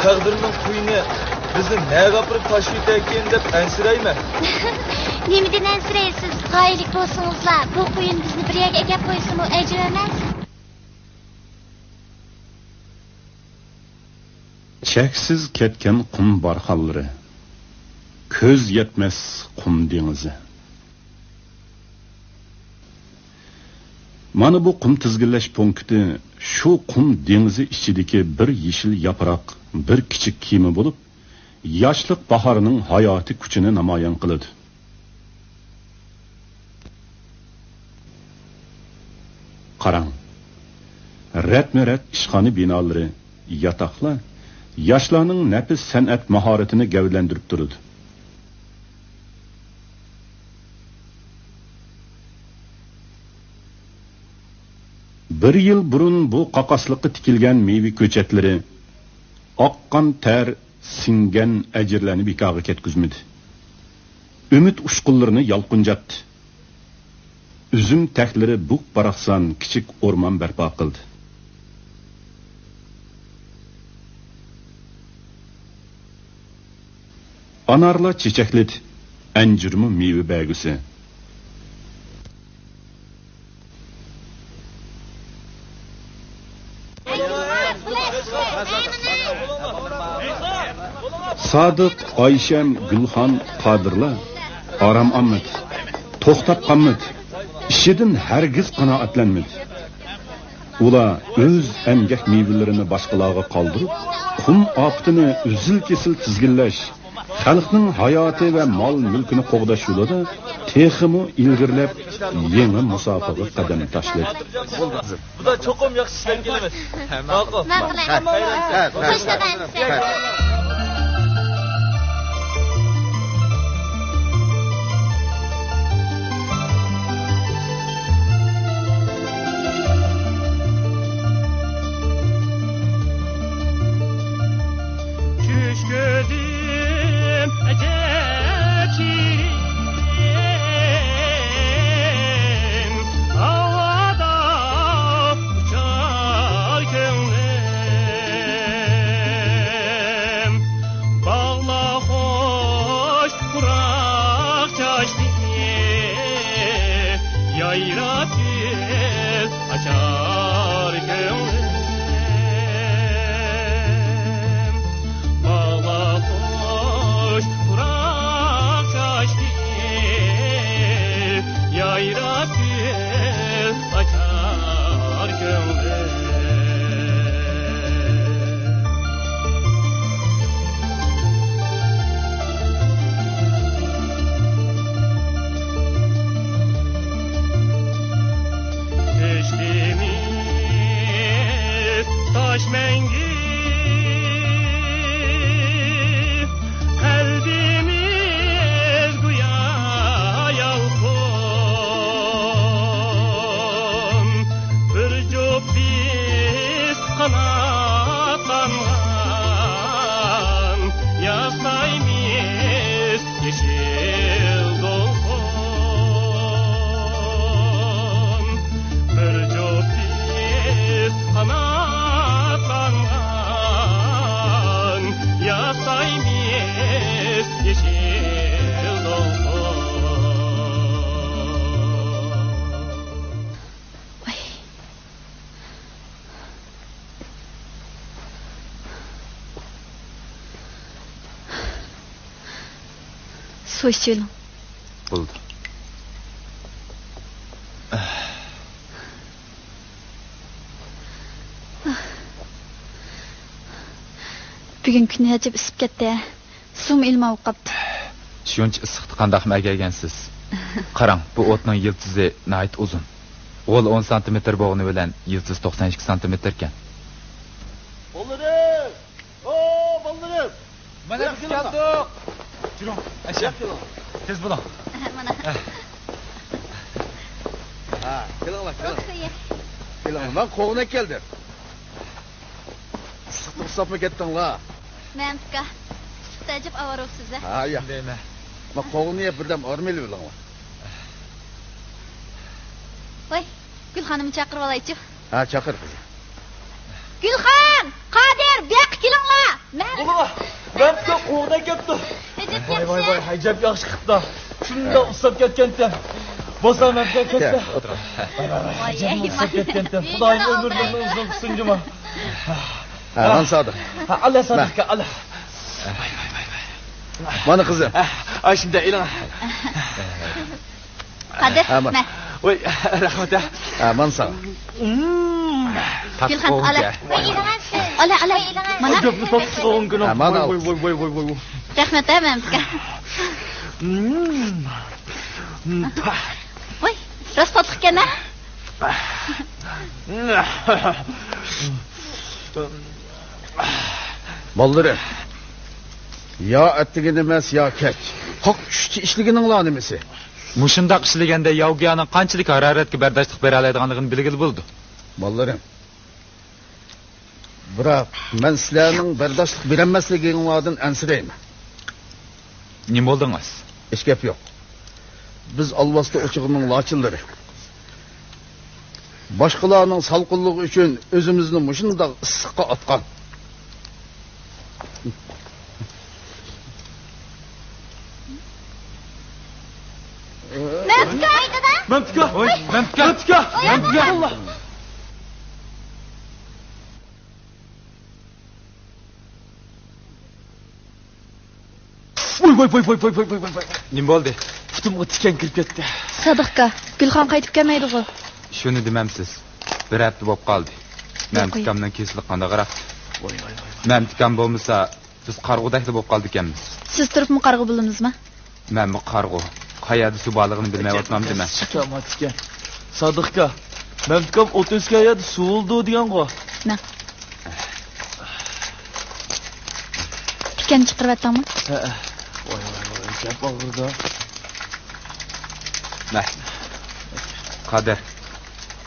تەقدىرنىڭ قۇيۇنى بىزنى نەگە ئاپىرىپ تاشلىۋېتەركىن دەپ ئەنسىرەيمەن. نېمىدىن ئەنسىرەيسىز؟ غايىلىك بولسىڭىزلا، بۇ قۇيۇن بىزنى بىر يەرگە ئەكەپ قويسىمۇ ئەجەب ئەمەس. چەكسىز كەتكەن قۇم بارخانلىرى، كۆز يەتمەس قۇم دېڭىزى. مانا بۇ قۇم تىزگىنلەش پونكىتى شۇ قۇم دېڭىزى ئىچىدىكى بىر يېشىل ياپراق، بىر كىچىك كېمە بولۇپ، ياشلىق باھارنىڭ ھاياتىي كۈچىنى نامايان قىلىدۇ. قاراڭ، رەتمۇ رەت ئىشخانا بىنالىرى، ياتاقلار ياشلارنىڭ نەپىس سەنئەت ماھارىتىنى گەۋدىلەندۈرۈپ تۇرىدۇ. بىر يىل بۇرۇن بۇ قاقاسلىققا تىكىلگەن مېۋە كۆچەتلىرى ئاققان تەر، سىڭگەن ئەجىرلەرنى بىكارغا كەتكۈزمىدى. ئۈمىد ئۇچقۇنلىرىنى يالقۇنجاتتى. ئۈزۈم تەكلىرى بۇك-باراقسان كىچىك ئورمان بەرپا قىلدى. ئانارلار چېچەكلىدى، ئەنجۈرمۇ مېۋە بەرگۈسى. سادىق، ئايشەم، گۈلخان، قادىرلار ئارام ئالمىدى، توختاپ قالمىدى، ئىشىدىن ھەرگىز قانائەتلەنمىدى. ئۇلار ئۆز ئەمگەك مېۋىلىرىنى باشقىلارغا قالدۇرۇپ، قۇم ئاپىتىنى ئۈزۈل-كېسىل تىزگىنلەش، خەلقنىڭ ھاياتى ۋە مال-مۈلكىنى قوغداش يولىدا تېخىمۇ ئىلگىرىلەپ، يېڭى مۇساپىگە قەدەم تاشلىدى. بۇدا چوقۇم ياخشى ئىشلەپ كېلىمىز. ماقۇل. ماقۇل. چۈش كۆردۈم ئەجەب شېرىن، ھاۋادا ئۇچار كۆڭلۈم. باغلار خوش پۇراق چاچتى، يايراپ گۈل ئاچار كۆڭلۈم. باغلار خوش پۇراق چاچتى، يايراپ گۈل ئاچار كۆڭلۈم. كۆچتىمىز تاش مەڭگۈ، قەلبىمىز گويا يالقۇن. بىر جۈپ بىز قاناتلانغان، ياسايمىز يېشىل دولقۇن. بىر جۈپ بىز قاناتلانغان، ياسايمىز يېشىل دولقۇن. ۋاي. سۇ ئىچىۋېلىڭ. بولدى. بۈگۈن كۈن ئەجەب ئىسسىپ كەتتى. سۇمۇ ئىلماپ قاپتۇ. شۇنچە ئىسسىقتا قانداقمۇ ئەگەيگەنسىز؟ قاراڭ، بۇ ئوتنىڭ يىلتىزى ناھايىتى ئۇزۇن. غول ئون سانتىمېتىر بولغىنى بىلەن يىلتىز توقسان ئىككى سانتىمېتىركەن. بالىلىرىم! ئو، بالىلىرىم! مانا بىز كەلدۇق! يۈرۈڭ، ئەشە. تېز بولۇڭ. مانا. ھە، كېلىڭلار، كېلىڭ. كېلىڭلار، مەن قوغۇن ئەكەلدىم. ئىسسىقتىن ئۇسساپمۇ كەتتىڭلار؟ مەمتىكا، ئىسسىقتا ئەجەب ئاۋارە بوپسىز ھە؟ ھە، ياق. دەيمەن. ما قوغۇننى يەپ بىردەم ئارام ئېلىۋېلىڭلار. ۋاي، گۈلخاننىمۇ چاقىرىۋالايچۇ. ھە، چاقىر قىزىم. گۈلخان، قادىر، بۇياققا كېلىڭلار. مەن بولىدۇ. مەمتىكا قوغۇن ئەكەپتۇ. ئەجەب ۋاي، ۋاي، ياخشى. ۋاي، ئەجەب ياخشى قىپتۇ. شۇنداق ئۇسساپ كەتكەنتىم. بولسا مەمتىكا كەتسە. كەل، ئولتۇر. ۋاي، ۋاي، ۋاي. ۋاي، ئەجەب ئۇسساپ كەتكەنتىم. خۇدايىم ئۆمۈرلىرىنى ئۇزۇن قىلسۇن جۇما. ھە، مانا سادىق. ھە، ئاللا سادىقكا، ئاللا. ۋاي، ۋاي، ۋاي، ۋاي. مانا قىزىم. ھە، ئاشۇنداق ئېلىڭ. قادىر، ھە، مانا. مە. ۋاي، رەھمەت ھە. ھە، مانا ساڭا. مم. گۈلخان، ئالا. ئالا، ئالا. مانا. گەپنى تاتلىق قىلغان كۈنۈڭ. ھە، مانا. ۋاي، ۋاي، ۋاي، ۋاي، ۋاي، ۋاي. رەھمەت ھە، مەمتىكا. مم. مم. ۋاي، راست تاتلىق ئىكەن ھە. بالىلىرىم، يا ئەتىگەن ئەمەس، يا كەچ. قاق چۈشتە ئىشلىگىنىڭلار نېمىسى؟ مۇشۇنداق ئىشلىگەندە ياۋگىيانىڭ قانچىلىك ھارارەتكە بەرداشلىق بېرەلەيدىغانلىقىنى بىلگىلى بولىدۇ. بالىلىرىم، بىراق مەن سىلەرنىڭ بەرداشلىق بېرەلمەسلىكىڭلاردىن ئەنسىرەيمەن. نېمە بولدىڭىز؟ ھېچ گەپ يوق. بىز ئالۋاستى ئوچىقىنىڭ لاچىنلىرى. باشقىلارنىڭ سالقىنلىقى ئۈچۈن ئۆزىمىزنى مۇشۇنداق ئىسسىققا ئاتقان. مەمتىكا! مەمتىكا! مەمتىكا! مەمتىكا! ۋاي، ۋاي، ۋاي. نېمە بولدى؟ پۇتۇمغا تىكەن كىرىپ كەتتى. سادىق ئاكا، گۈلخان قايتىپ كەلمەيدىغۇ؟ شۇنى دېمەمسىز. بىر ھەپتە بولۇپ قالدى. مەمتىكامنىڭ كېسىلى قانداقراق؟ ۋاي، ۋاي، ۋاي، ۋاي. مەمتىكام بولمىسا، بىز قارىغۇدەكلا بولۇپ قالىدىكەنمىز. سىز تۇرۇپمۇ قارىغۇ بولىمىزما؟ مەنمۇ قارىغۇ. قايەردە سۇ بارلىقىنى بىلمەيۋاتمامدىمەن. تىكەن، تىكەن. سادىق ئاكا، مەمتىكام ئوت ئۆچكەن يەردە سۇ بولىدۇ دېگەنغۇ. مەن. تىكەننى چىقىرىۋەتتىڭمۇ؟ ھەئە. ۋاي، ۋاي، ۋاي، گەپ ئاغرىدى. مە. قادىر.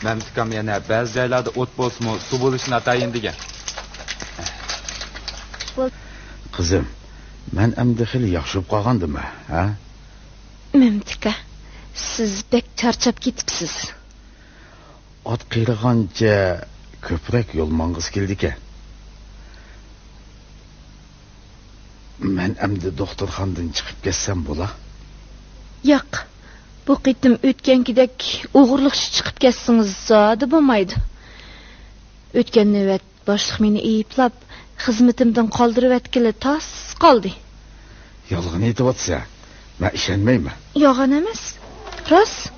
مەمتىكام يەنە بەزى جايلاردا ئوت بولسىمۇ، سۇ بولۇشى ناتايىن دېگەن. قىزىم، مەن ئەمدى خېلى ياخشى بولۇپ قالغاندىمەن، ھە؟ مەمتىكا، سىز بەك چارچاپ كېتىپسىز. ئات قېرىغانچە كۆپرەك يول ماڭغۇسى كېلىدىكەن. مەن ئەمدى دوختۇرخانىدىن چىقىپ كەتسەم بولا؟ ياق، بۇ قېتىم ئۆتكەنكىدەك ئوغرىلىقچە چىقىپ كەتسىڭىز زادى بولمايدۇ. ئۆتكەن نۆۋەت باشلىق مېنى ئەيىبلەپ، خىزمىتىمدىن قالدۇرۇۋەتكىلى تاس قالدى. يالغان ئېيتىۋاتىسەن، مەن ئىشەنمەيمەن. يالغان ئەمەس، راست.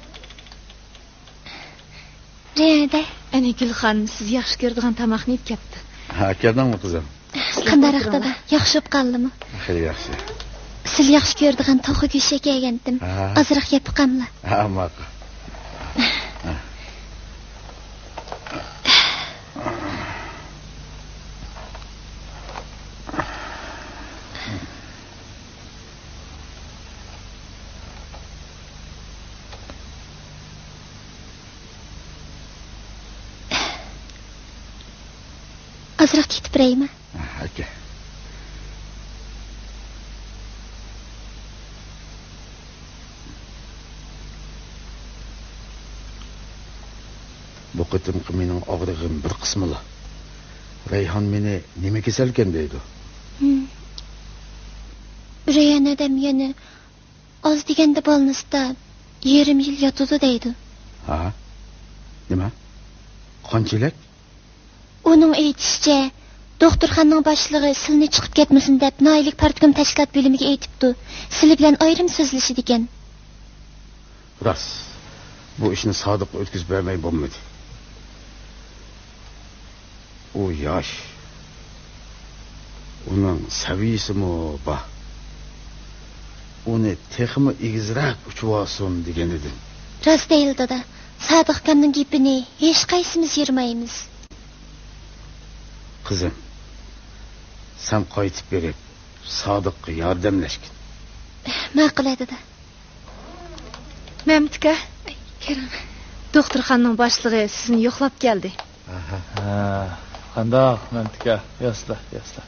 رەيھانە. ئەنە گۈلخان سىز ياخشى كۆرىدىغان تاماقنى ئېلىپ كەپتۇ. ھە، كەلدىڭمۇ قىزىم؟ قانداقراق دادا؟ ياخشى بولۇپ قالدىمۇ؟ خېلى ياخشى. سىز ياخشى كۆرىدىغان توخۇ گۆشى ئەكەلگەنتىم. ھە. ئازراق يەپ باقاملا؟ ھە، ماقۇل. ھە. ئازراق كېتىپ بېرەيمۇ؟ ئاكا. بۇ قېتىمقى مېنىڭ ئاغرىقىم بىر قىسمىلا. رەيھان مېنى نېمە كېسەلكەن دەيدۇ. ھىم. رەيھان ئادەم يەنە ئاز دېگەندە بالنىستا يېرىم يىل ياتىدۇ دەيدۇ. ھا؟ نېمە؟ قانچىلىك؟ ئۇنىڭ ئېيتىشىچە، دوختۇرخانىنىڭ باشلىقى سىلىنى چىقىپ كەتمىسۇن دەپ ناھىيەلىك پارتكوم تەشكىلات بۆلۈمىگە ئېيتىپتۇ. سىلى بىلەن ئايرىم سۆزلىشىدىكەن. راست، بۇ ئىشنى سادىققا ئۆتكۈزۈپ بەرمەي بولمىدى. ئۇ ياش. ئۇنىڭ سەۋىيىسىمۇ بار. ئۇنى تېخىمۇ ئېگىزرەك ئۇچۇۋالسۇن دېگەنىدىم. راست دەيدۇ دادا. سادىق ئاكامنىڭ گېپىنى ھېچقايسىمىز يىرمايمىز. قىزىم، سەن قايتىپ بېرىپ، سادىققا ياردەملەشكىن. ماقۇل، دادا. مەمتىكا، كىرىڭ. دوختۇرخانىنىڭ باشلىقى سىزنى يوقلاپ كەلدى. ھە، قانداق، مەمتىكا؟ ياسلا، ياسلا.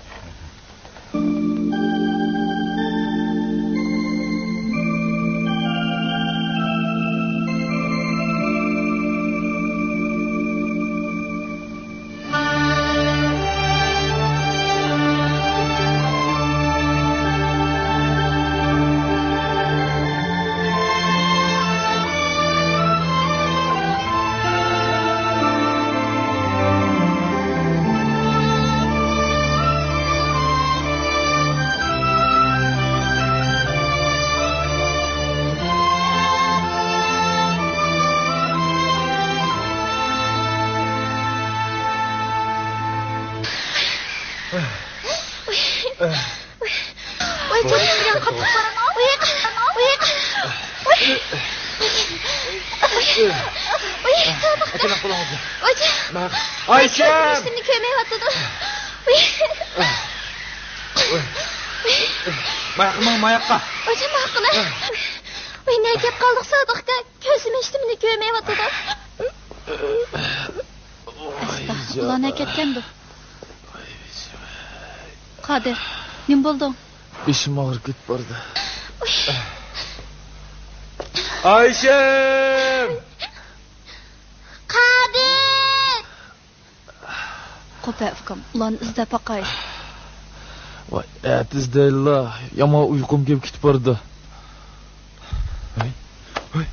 ۋاي، جېنىم بىلەن قاتتىق بارىدۇ. ۋاي، ۋاي، ۋاي. ۋاي، سادىق. ئاكىنىڭ قولىڭىزنى. ۋاي، ئايشەم! كۆزۈم ھېچنېمىنى كۆرمەيۋاتىدۇ. ۋاي. ماياققا ماڭ، ماياققا. ۋاي، ماقۇل. ۋاي، نەگە كەپ قالدۇق، سادىق ئاكا؟ كۆزۈم ھېچنېمىنى كۆرمەيۋاتىدۇ. ئۇلار نەگە كەتكەندۇ؟ قادىر، نېمە بولدۇڭ؟ بېشىم ئاغرىپ كېتىپ بارىدۇ. ئايشەم! قادىر! قوپە ئۇكام، ئۇلارنى ئىزدەپ باقاي. ۋاي، ئەتە ئىزدەيلى، يامان ئۇيقۇم كېلىپ كېتىپ بارىدۇ. ھەي، ھەي،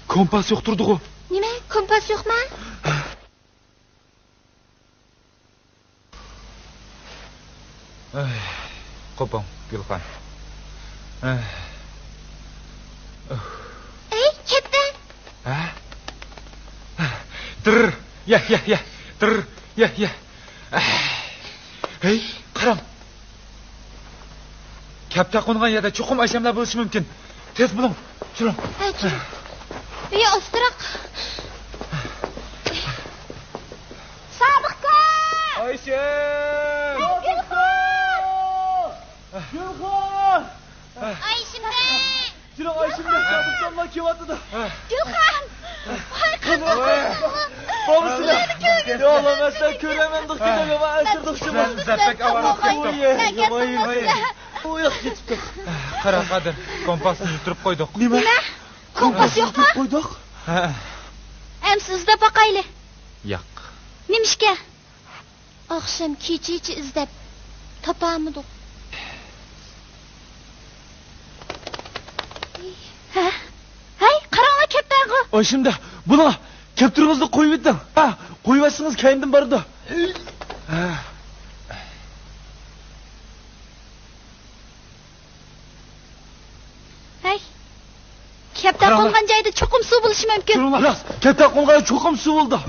كومپاس يوق تۇردىغۇ. نېمە، كومپاس يوقما؟ ئەي، قوپۇڭ، گۈلخان. ئەي. ئەي، كەپتەر! ھە؟ تىر، يە، يە، يە. تىر، يە، يە. ھەي، قاراڭ. كەپتەر قونغان يەردە چوقۇم ئايشەملەر بولۇشى مۇمكىن. تېز بولۇڭ، سۈرۈڭ. ھەي، سۈرۈڭ. ئۆي ئاستىراق. سادىقكا! ئايشەم! ھەي، گۈلخان! گۈلخان! ئايشەم! سېنىڭ ئايشەمدەك سادىقجانلار كېلىۋاتىدۇ. گۈلخان! ۋاي، قانداق قىلدىڭ؟ بولمىسىلە. يا ئاللا، مەن سەن كۆرەمەن دۇق كېتەم، يامان ئەسىردۇق شۇمۇ. سەن زەپەك ئاۋارە قىلدىڭ. ئۇ ياق كېتىپتۇق. قارا، قادىر، كومپاسنى يۈتتۈرۈپ قويدۇق. نېمە؟ كومپاس يوقما؟ يۈتتۈرۈپ قويدۇق. ھە. ئەمسە ئىزدەپ باقايلى. ياق. نېمىشقا؟ ئاخشام كېچىچە ئىزدەپ تاپالمىدۇق. ھە؟ ھەي، قاراڭلار، كەپتەرغۇ. ئاي، شۇنداق. بۇنىڭ كەپتىرىڭىزنى قويۇۋېتىڭ. ھە، قويۇۋەتسىڭىز كەينىدىن بارىدۇ. ھە. ھەي، كەپتەر قونغان جايدا چوقۇم سۇ بولۇشى مۇمكىن. تۇرۇڭلار. راست، كەپتەر قونغان جايدا چوقۇم سۇ بولىدۇ.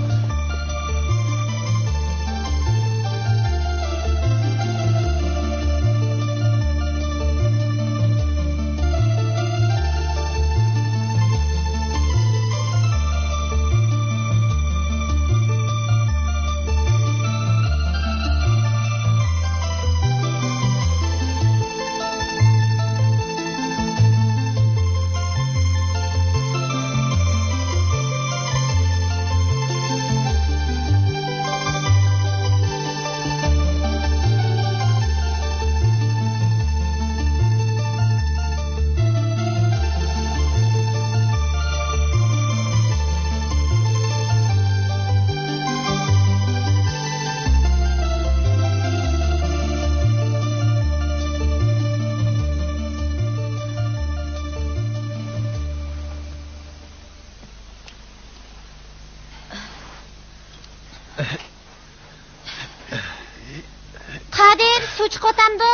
قادىر، سۇ چىقىۋاتامدۇ؟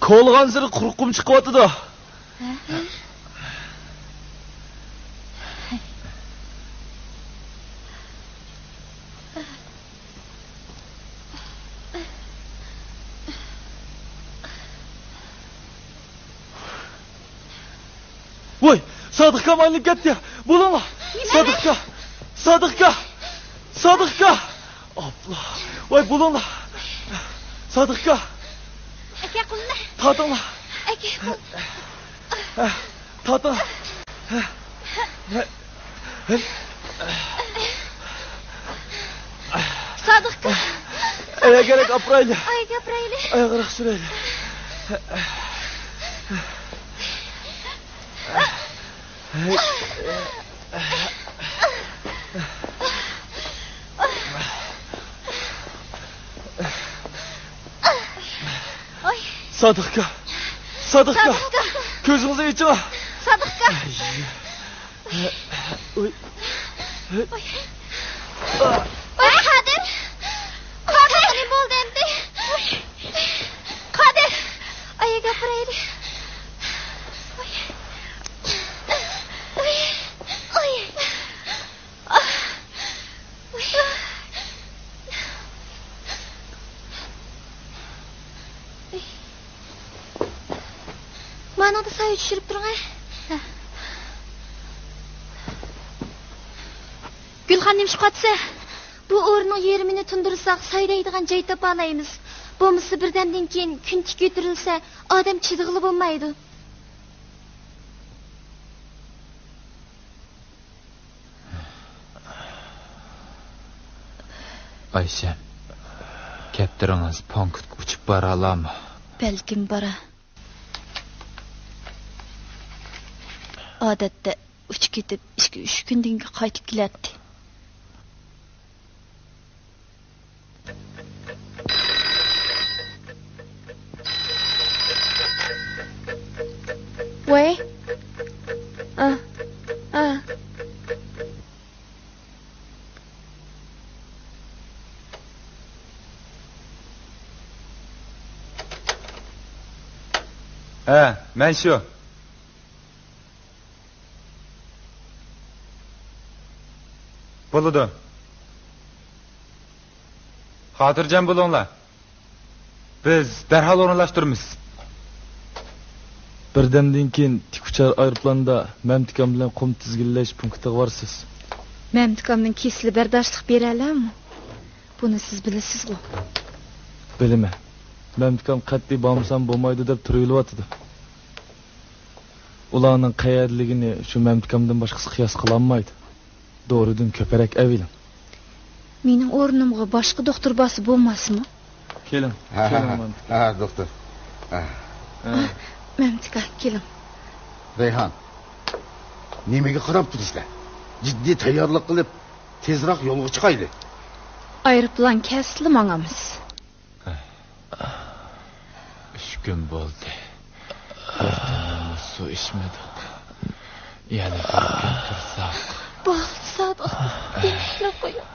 كولىغانسېرى قۇرۇقۇم چىقىۋاتىدۇ. ۋاي، سادىقكام ئايلىنىپ كەتتى. بولۇڭلار. نېمە؟ سادىقكا! سادىقكا! سادىقكا! ئاپلا. ۋاي، بولۇڭلار. سادىقكا! ئاكا، قولنى. تارتىڭلار. ئاكا، قول. تارتىڭ. سادىقكا. ئاياغ كېرەك ئاپىرايلى. ئاياغ ئاپىرايلى. ئاياغراق سۈرەيلى. ئاي. سادىقكا. سادىقكا. سادىقكا. كۆزىڭىزنى ئېچىڭ. سادىقكا. ئاي. ئۇي. ئۇي. ئۇي، قادىر. قادىر، نېمە بولدى ئەمدى؟ قادىر. ئاياغ ئاپىرايلى. ئۇي. ئۇي. ئۇي. مانىڭدا سايە چۈشۈرۈپ تۇرۇڭ، ھە. گۈلخان، نېمىشقا قاتسا؟ بۇ ئورۇننىڭ يېرىمىنى تۇندۇرساق، سايە دەيدىغان جاي تاپالايمىز. بولمىسا، بىردەمدىن كېيىن كۈن تىك كۆتۈرۈلسە، ئادەم چىدىغىلى بولمايدۇ. ئايشەم، كەپتىرىڭىز پونكىتقا ئۇچۇپ بارالامۇ؟ بەلكىم بارا. ئادەتتە ئۇچۇپ كېتىپ ئىككى، ئۈچ كۈندىن كېيىن قايتىپ كېلەتتى. ۋەي. ئا. ئا. ھە، مەن شۇ. بولىدۇ. خاتىرجەم بولۇڭلار. بىز دەرھال ئورۇنلاشتۇرىمىز. بىردەمدىن كېيىن تىك ئۇچار ئايروپىلاندا مەمتىكام بىلەن قۇم تىزگىنلەش پونكىتىغا بارىسىز. مەمتىكامنىڭ كېسىلى بەرداشلىق بېرەلەمۇ؟ بۇنى سىز بىلىسىزغۇ؟ بىلىمەن. مەمتىكام قەتئىي بارمىسام بولمايدۇ دەپ تۇرۇۋېلىۋاتىدۇ. ئۇلارنىڭ قەيەردىلىكىنى شۇ مەمتىكامدىن باشقىسى قىياس قىلالمايدۇ. دورىدىن كۆپرەك ئەۋېلىڭ. مېنىڭ ئورنۇمغا باشقا دوختۇر بارسا بولماسمۇ؟ كېلىڭ، ھە، ھە، كېلىڭ، ھە. مەمتىكام. ھە، دوختۇر. ھە. ھە. مەمتىكا، كېلىڭ. رەيھان، نېمىگە قاراپ تۇرىسىلەر؟ جىددىي تەييارلىق قىلىپ، تېزراق يولغا چىقايلى. ئايروپىلان كەلسىلا ماڭىمىز. ئۈچ كۈن بولدى. بىر دانىمۇ سۇ ئىچمىدۇق. يەنە بىر كۈن تۇرساق. بولدى، سادىق. دېمەكلا قويۇڭ.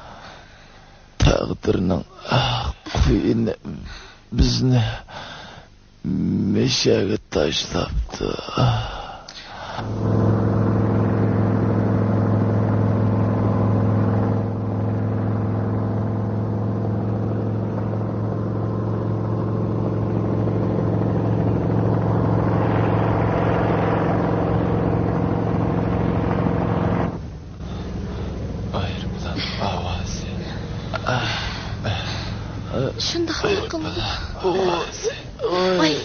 تەقدىرنىڭ قۇيىنى بىزنى مەشەگە تاشلاپتۇ. ئايروپىلان ئاۋازى. شۇنداقلا قىلدى. ئايروپىلان ئاۋازى. ۋاي،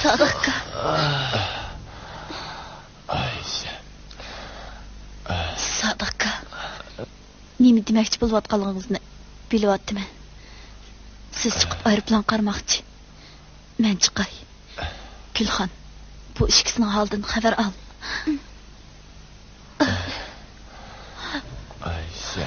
سادىق ئاكا. ئايشە. سادىق ئاكا. نېمە دېمەكچى بولۇۋاتقانلىقىڭىزنى بىلىۋاتىمەن. سىز چىقىپ ئايروپىلان قارىماقچى. مەن چىقاي. گۈلخان، بۇ ئىككىسىنىڭ ھالىدىن خەۋەر ئال. ئايشە.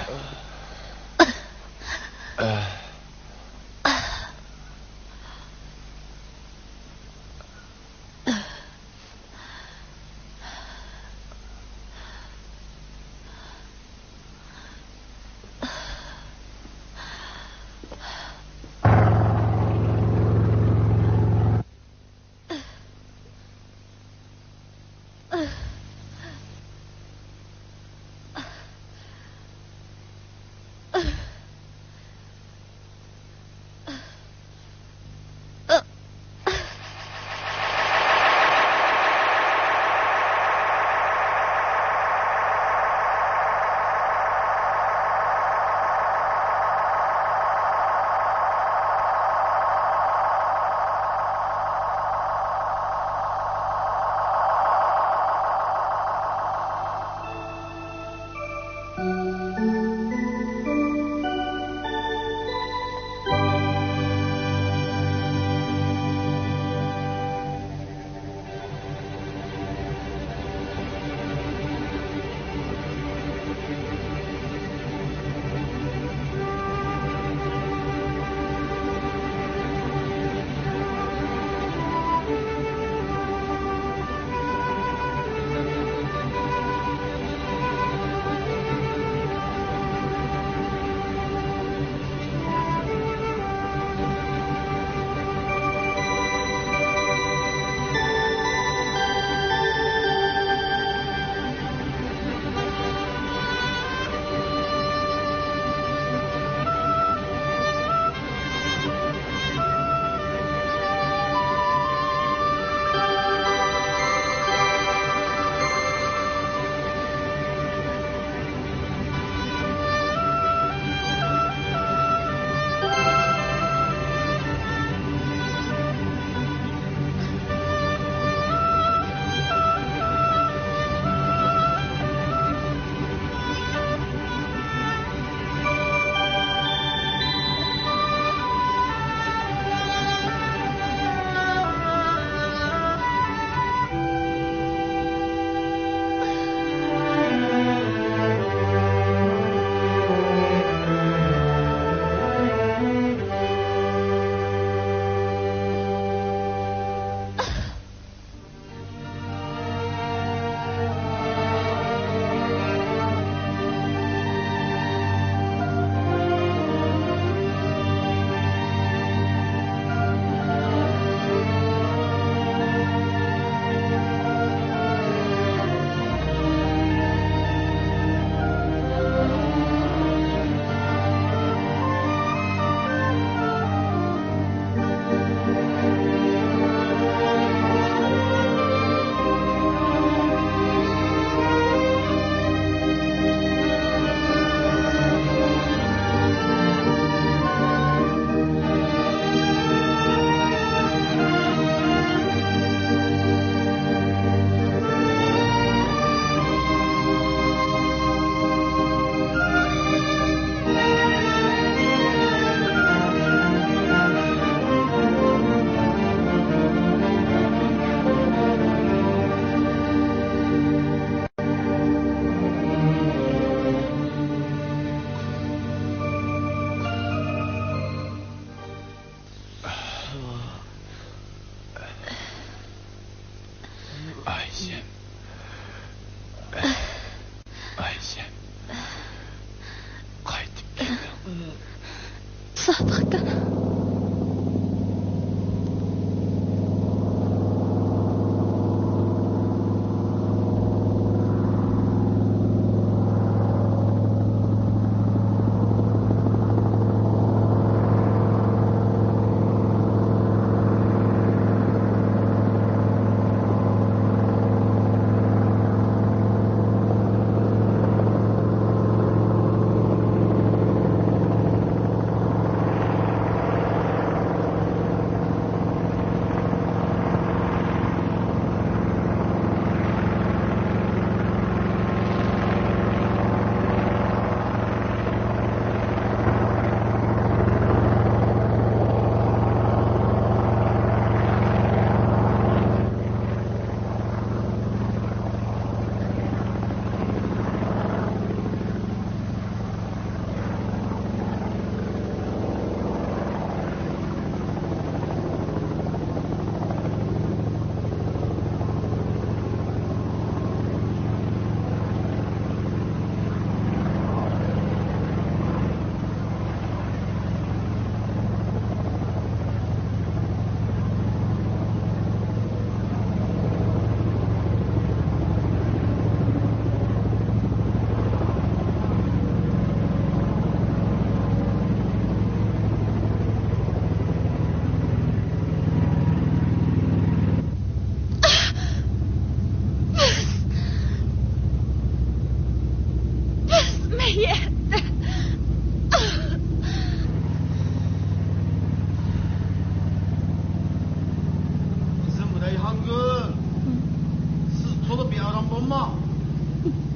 ئەمما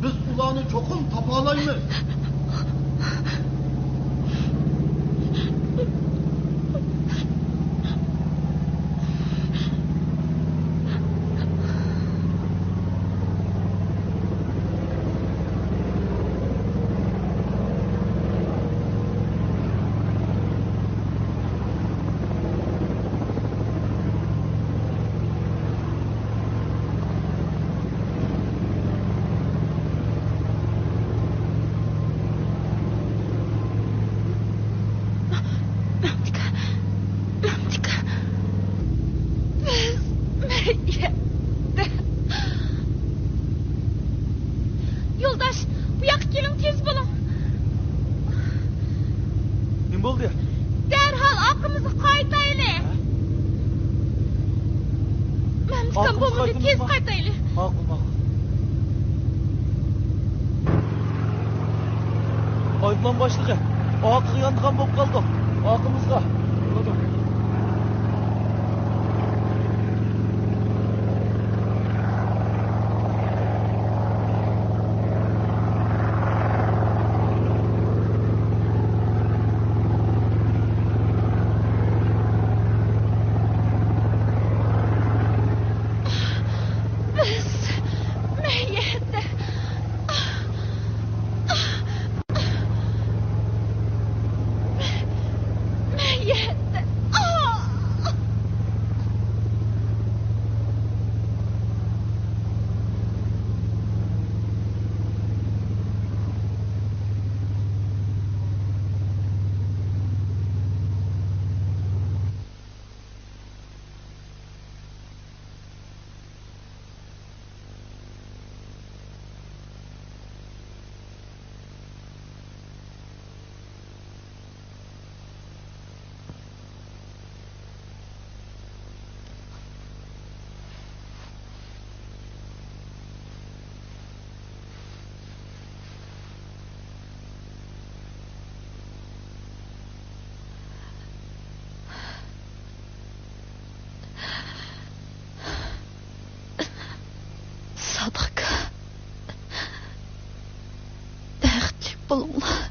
بىز ئۇلارنى چوقۇم تاپالايمىز. يولداش، بۇ ياققا كېلىڭ، تېز بولۇڭ. نېمە بولدى؟ دەرھال ئارقىمىزغا قايتايلى. مەمتىكام بولمىدى، تېز قايتايلى. ماقۇل، ماقۇل. ئايروپىلان باشلىقى، ئارقىغا يانىدىغان بولۇپ قالدۇق. ئارقىمىزغا. بىز مەيەردە. مەيەردە. سادىق، بەختلىك بولۇڭلار.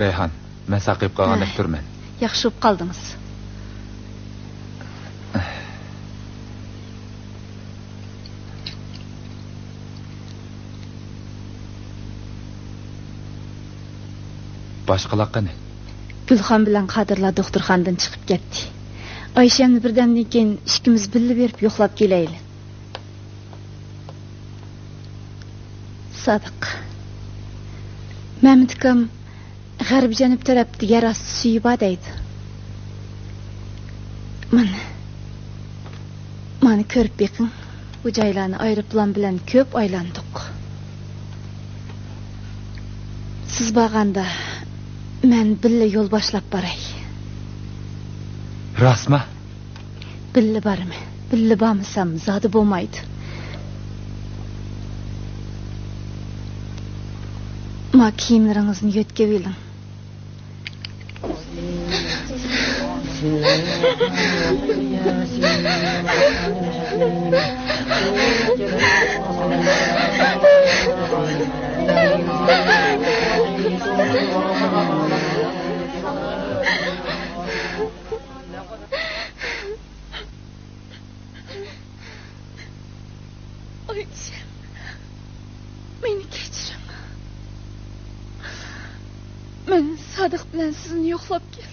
رەيھان، مەن ساقىيىپ قالغاندەك تۇرىمەن. ياخشى بولۇپ قالدىڭىز. باشقىلار قېنى؟ گۈلخان بىلەن قادىرلار دوختۇرخانىدىن چىقىپ كەتتى. ئايشەمنى بىردەمدىن كېيىن ئىككىمىز بىللە بېرىپ يوقلاپ كېلەيلى. سادىق، مەمتىكام غەربىي جەنۇب تەرەپتە يەر ئاستى سۈيى بار دەيدۇ. مانا، مانا كۆرۈپ بېقىڭ. بۇ جايلارنى ئايروپىلان بىلەن كۆپ ئايلاندۇق. سىز بارغاندا مەن بىللە يول باشلاپ باراي. راستما؟ بىللە بارىمەن. بىللە بارمىسام زادى بولمايدۇ. ما كىيىملىرىڭىزنى يۆتكىۋېلىڭ. ئايشەم، مېنى كەچۈرۈڭ. مەن سادىق بىلەن سىزنى يوقلاپ كەلدىم.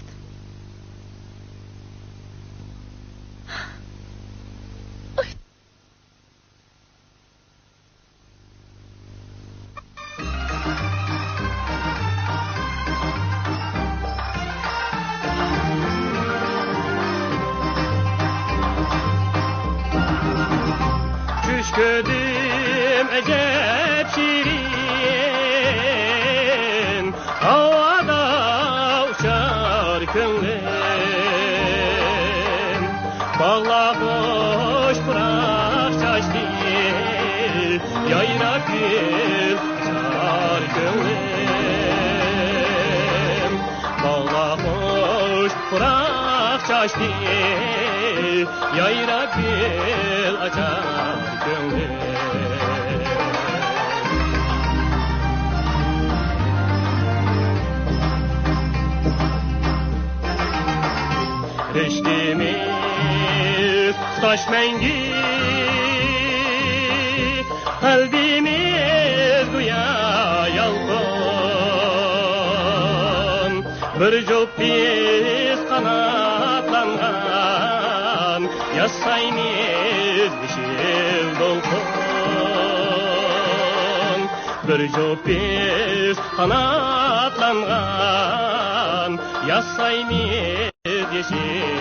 چۈش كۆردۈم ئەجەب شېرىن، ھاۋادا ئۇچار كۆڭلۈم. باغلار خۇش پۇراق چاچتى، يايراپ گۈل ئاچار كۆڭلۈم. باغلار خۇش پۇراق چاچتى، يايراپ گۈل ئاچار كۆڭلۈم. رىشتىمىز تۇتاش مەڭگۈ، قەلبىمىز گويا يالقۇن. بىر جۈپ بىز قاناتلانغان، ياسايمىز يېشىل دولقۇن. بىر جۈپ بىز قاناتلانغان، ياسايمىز يېشىل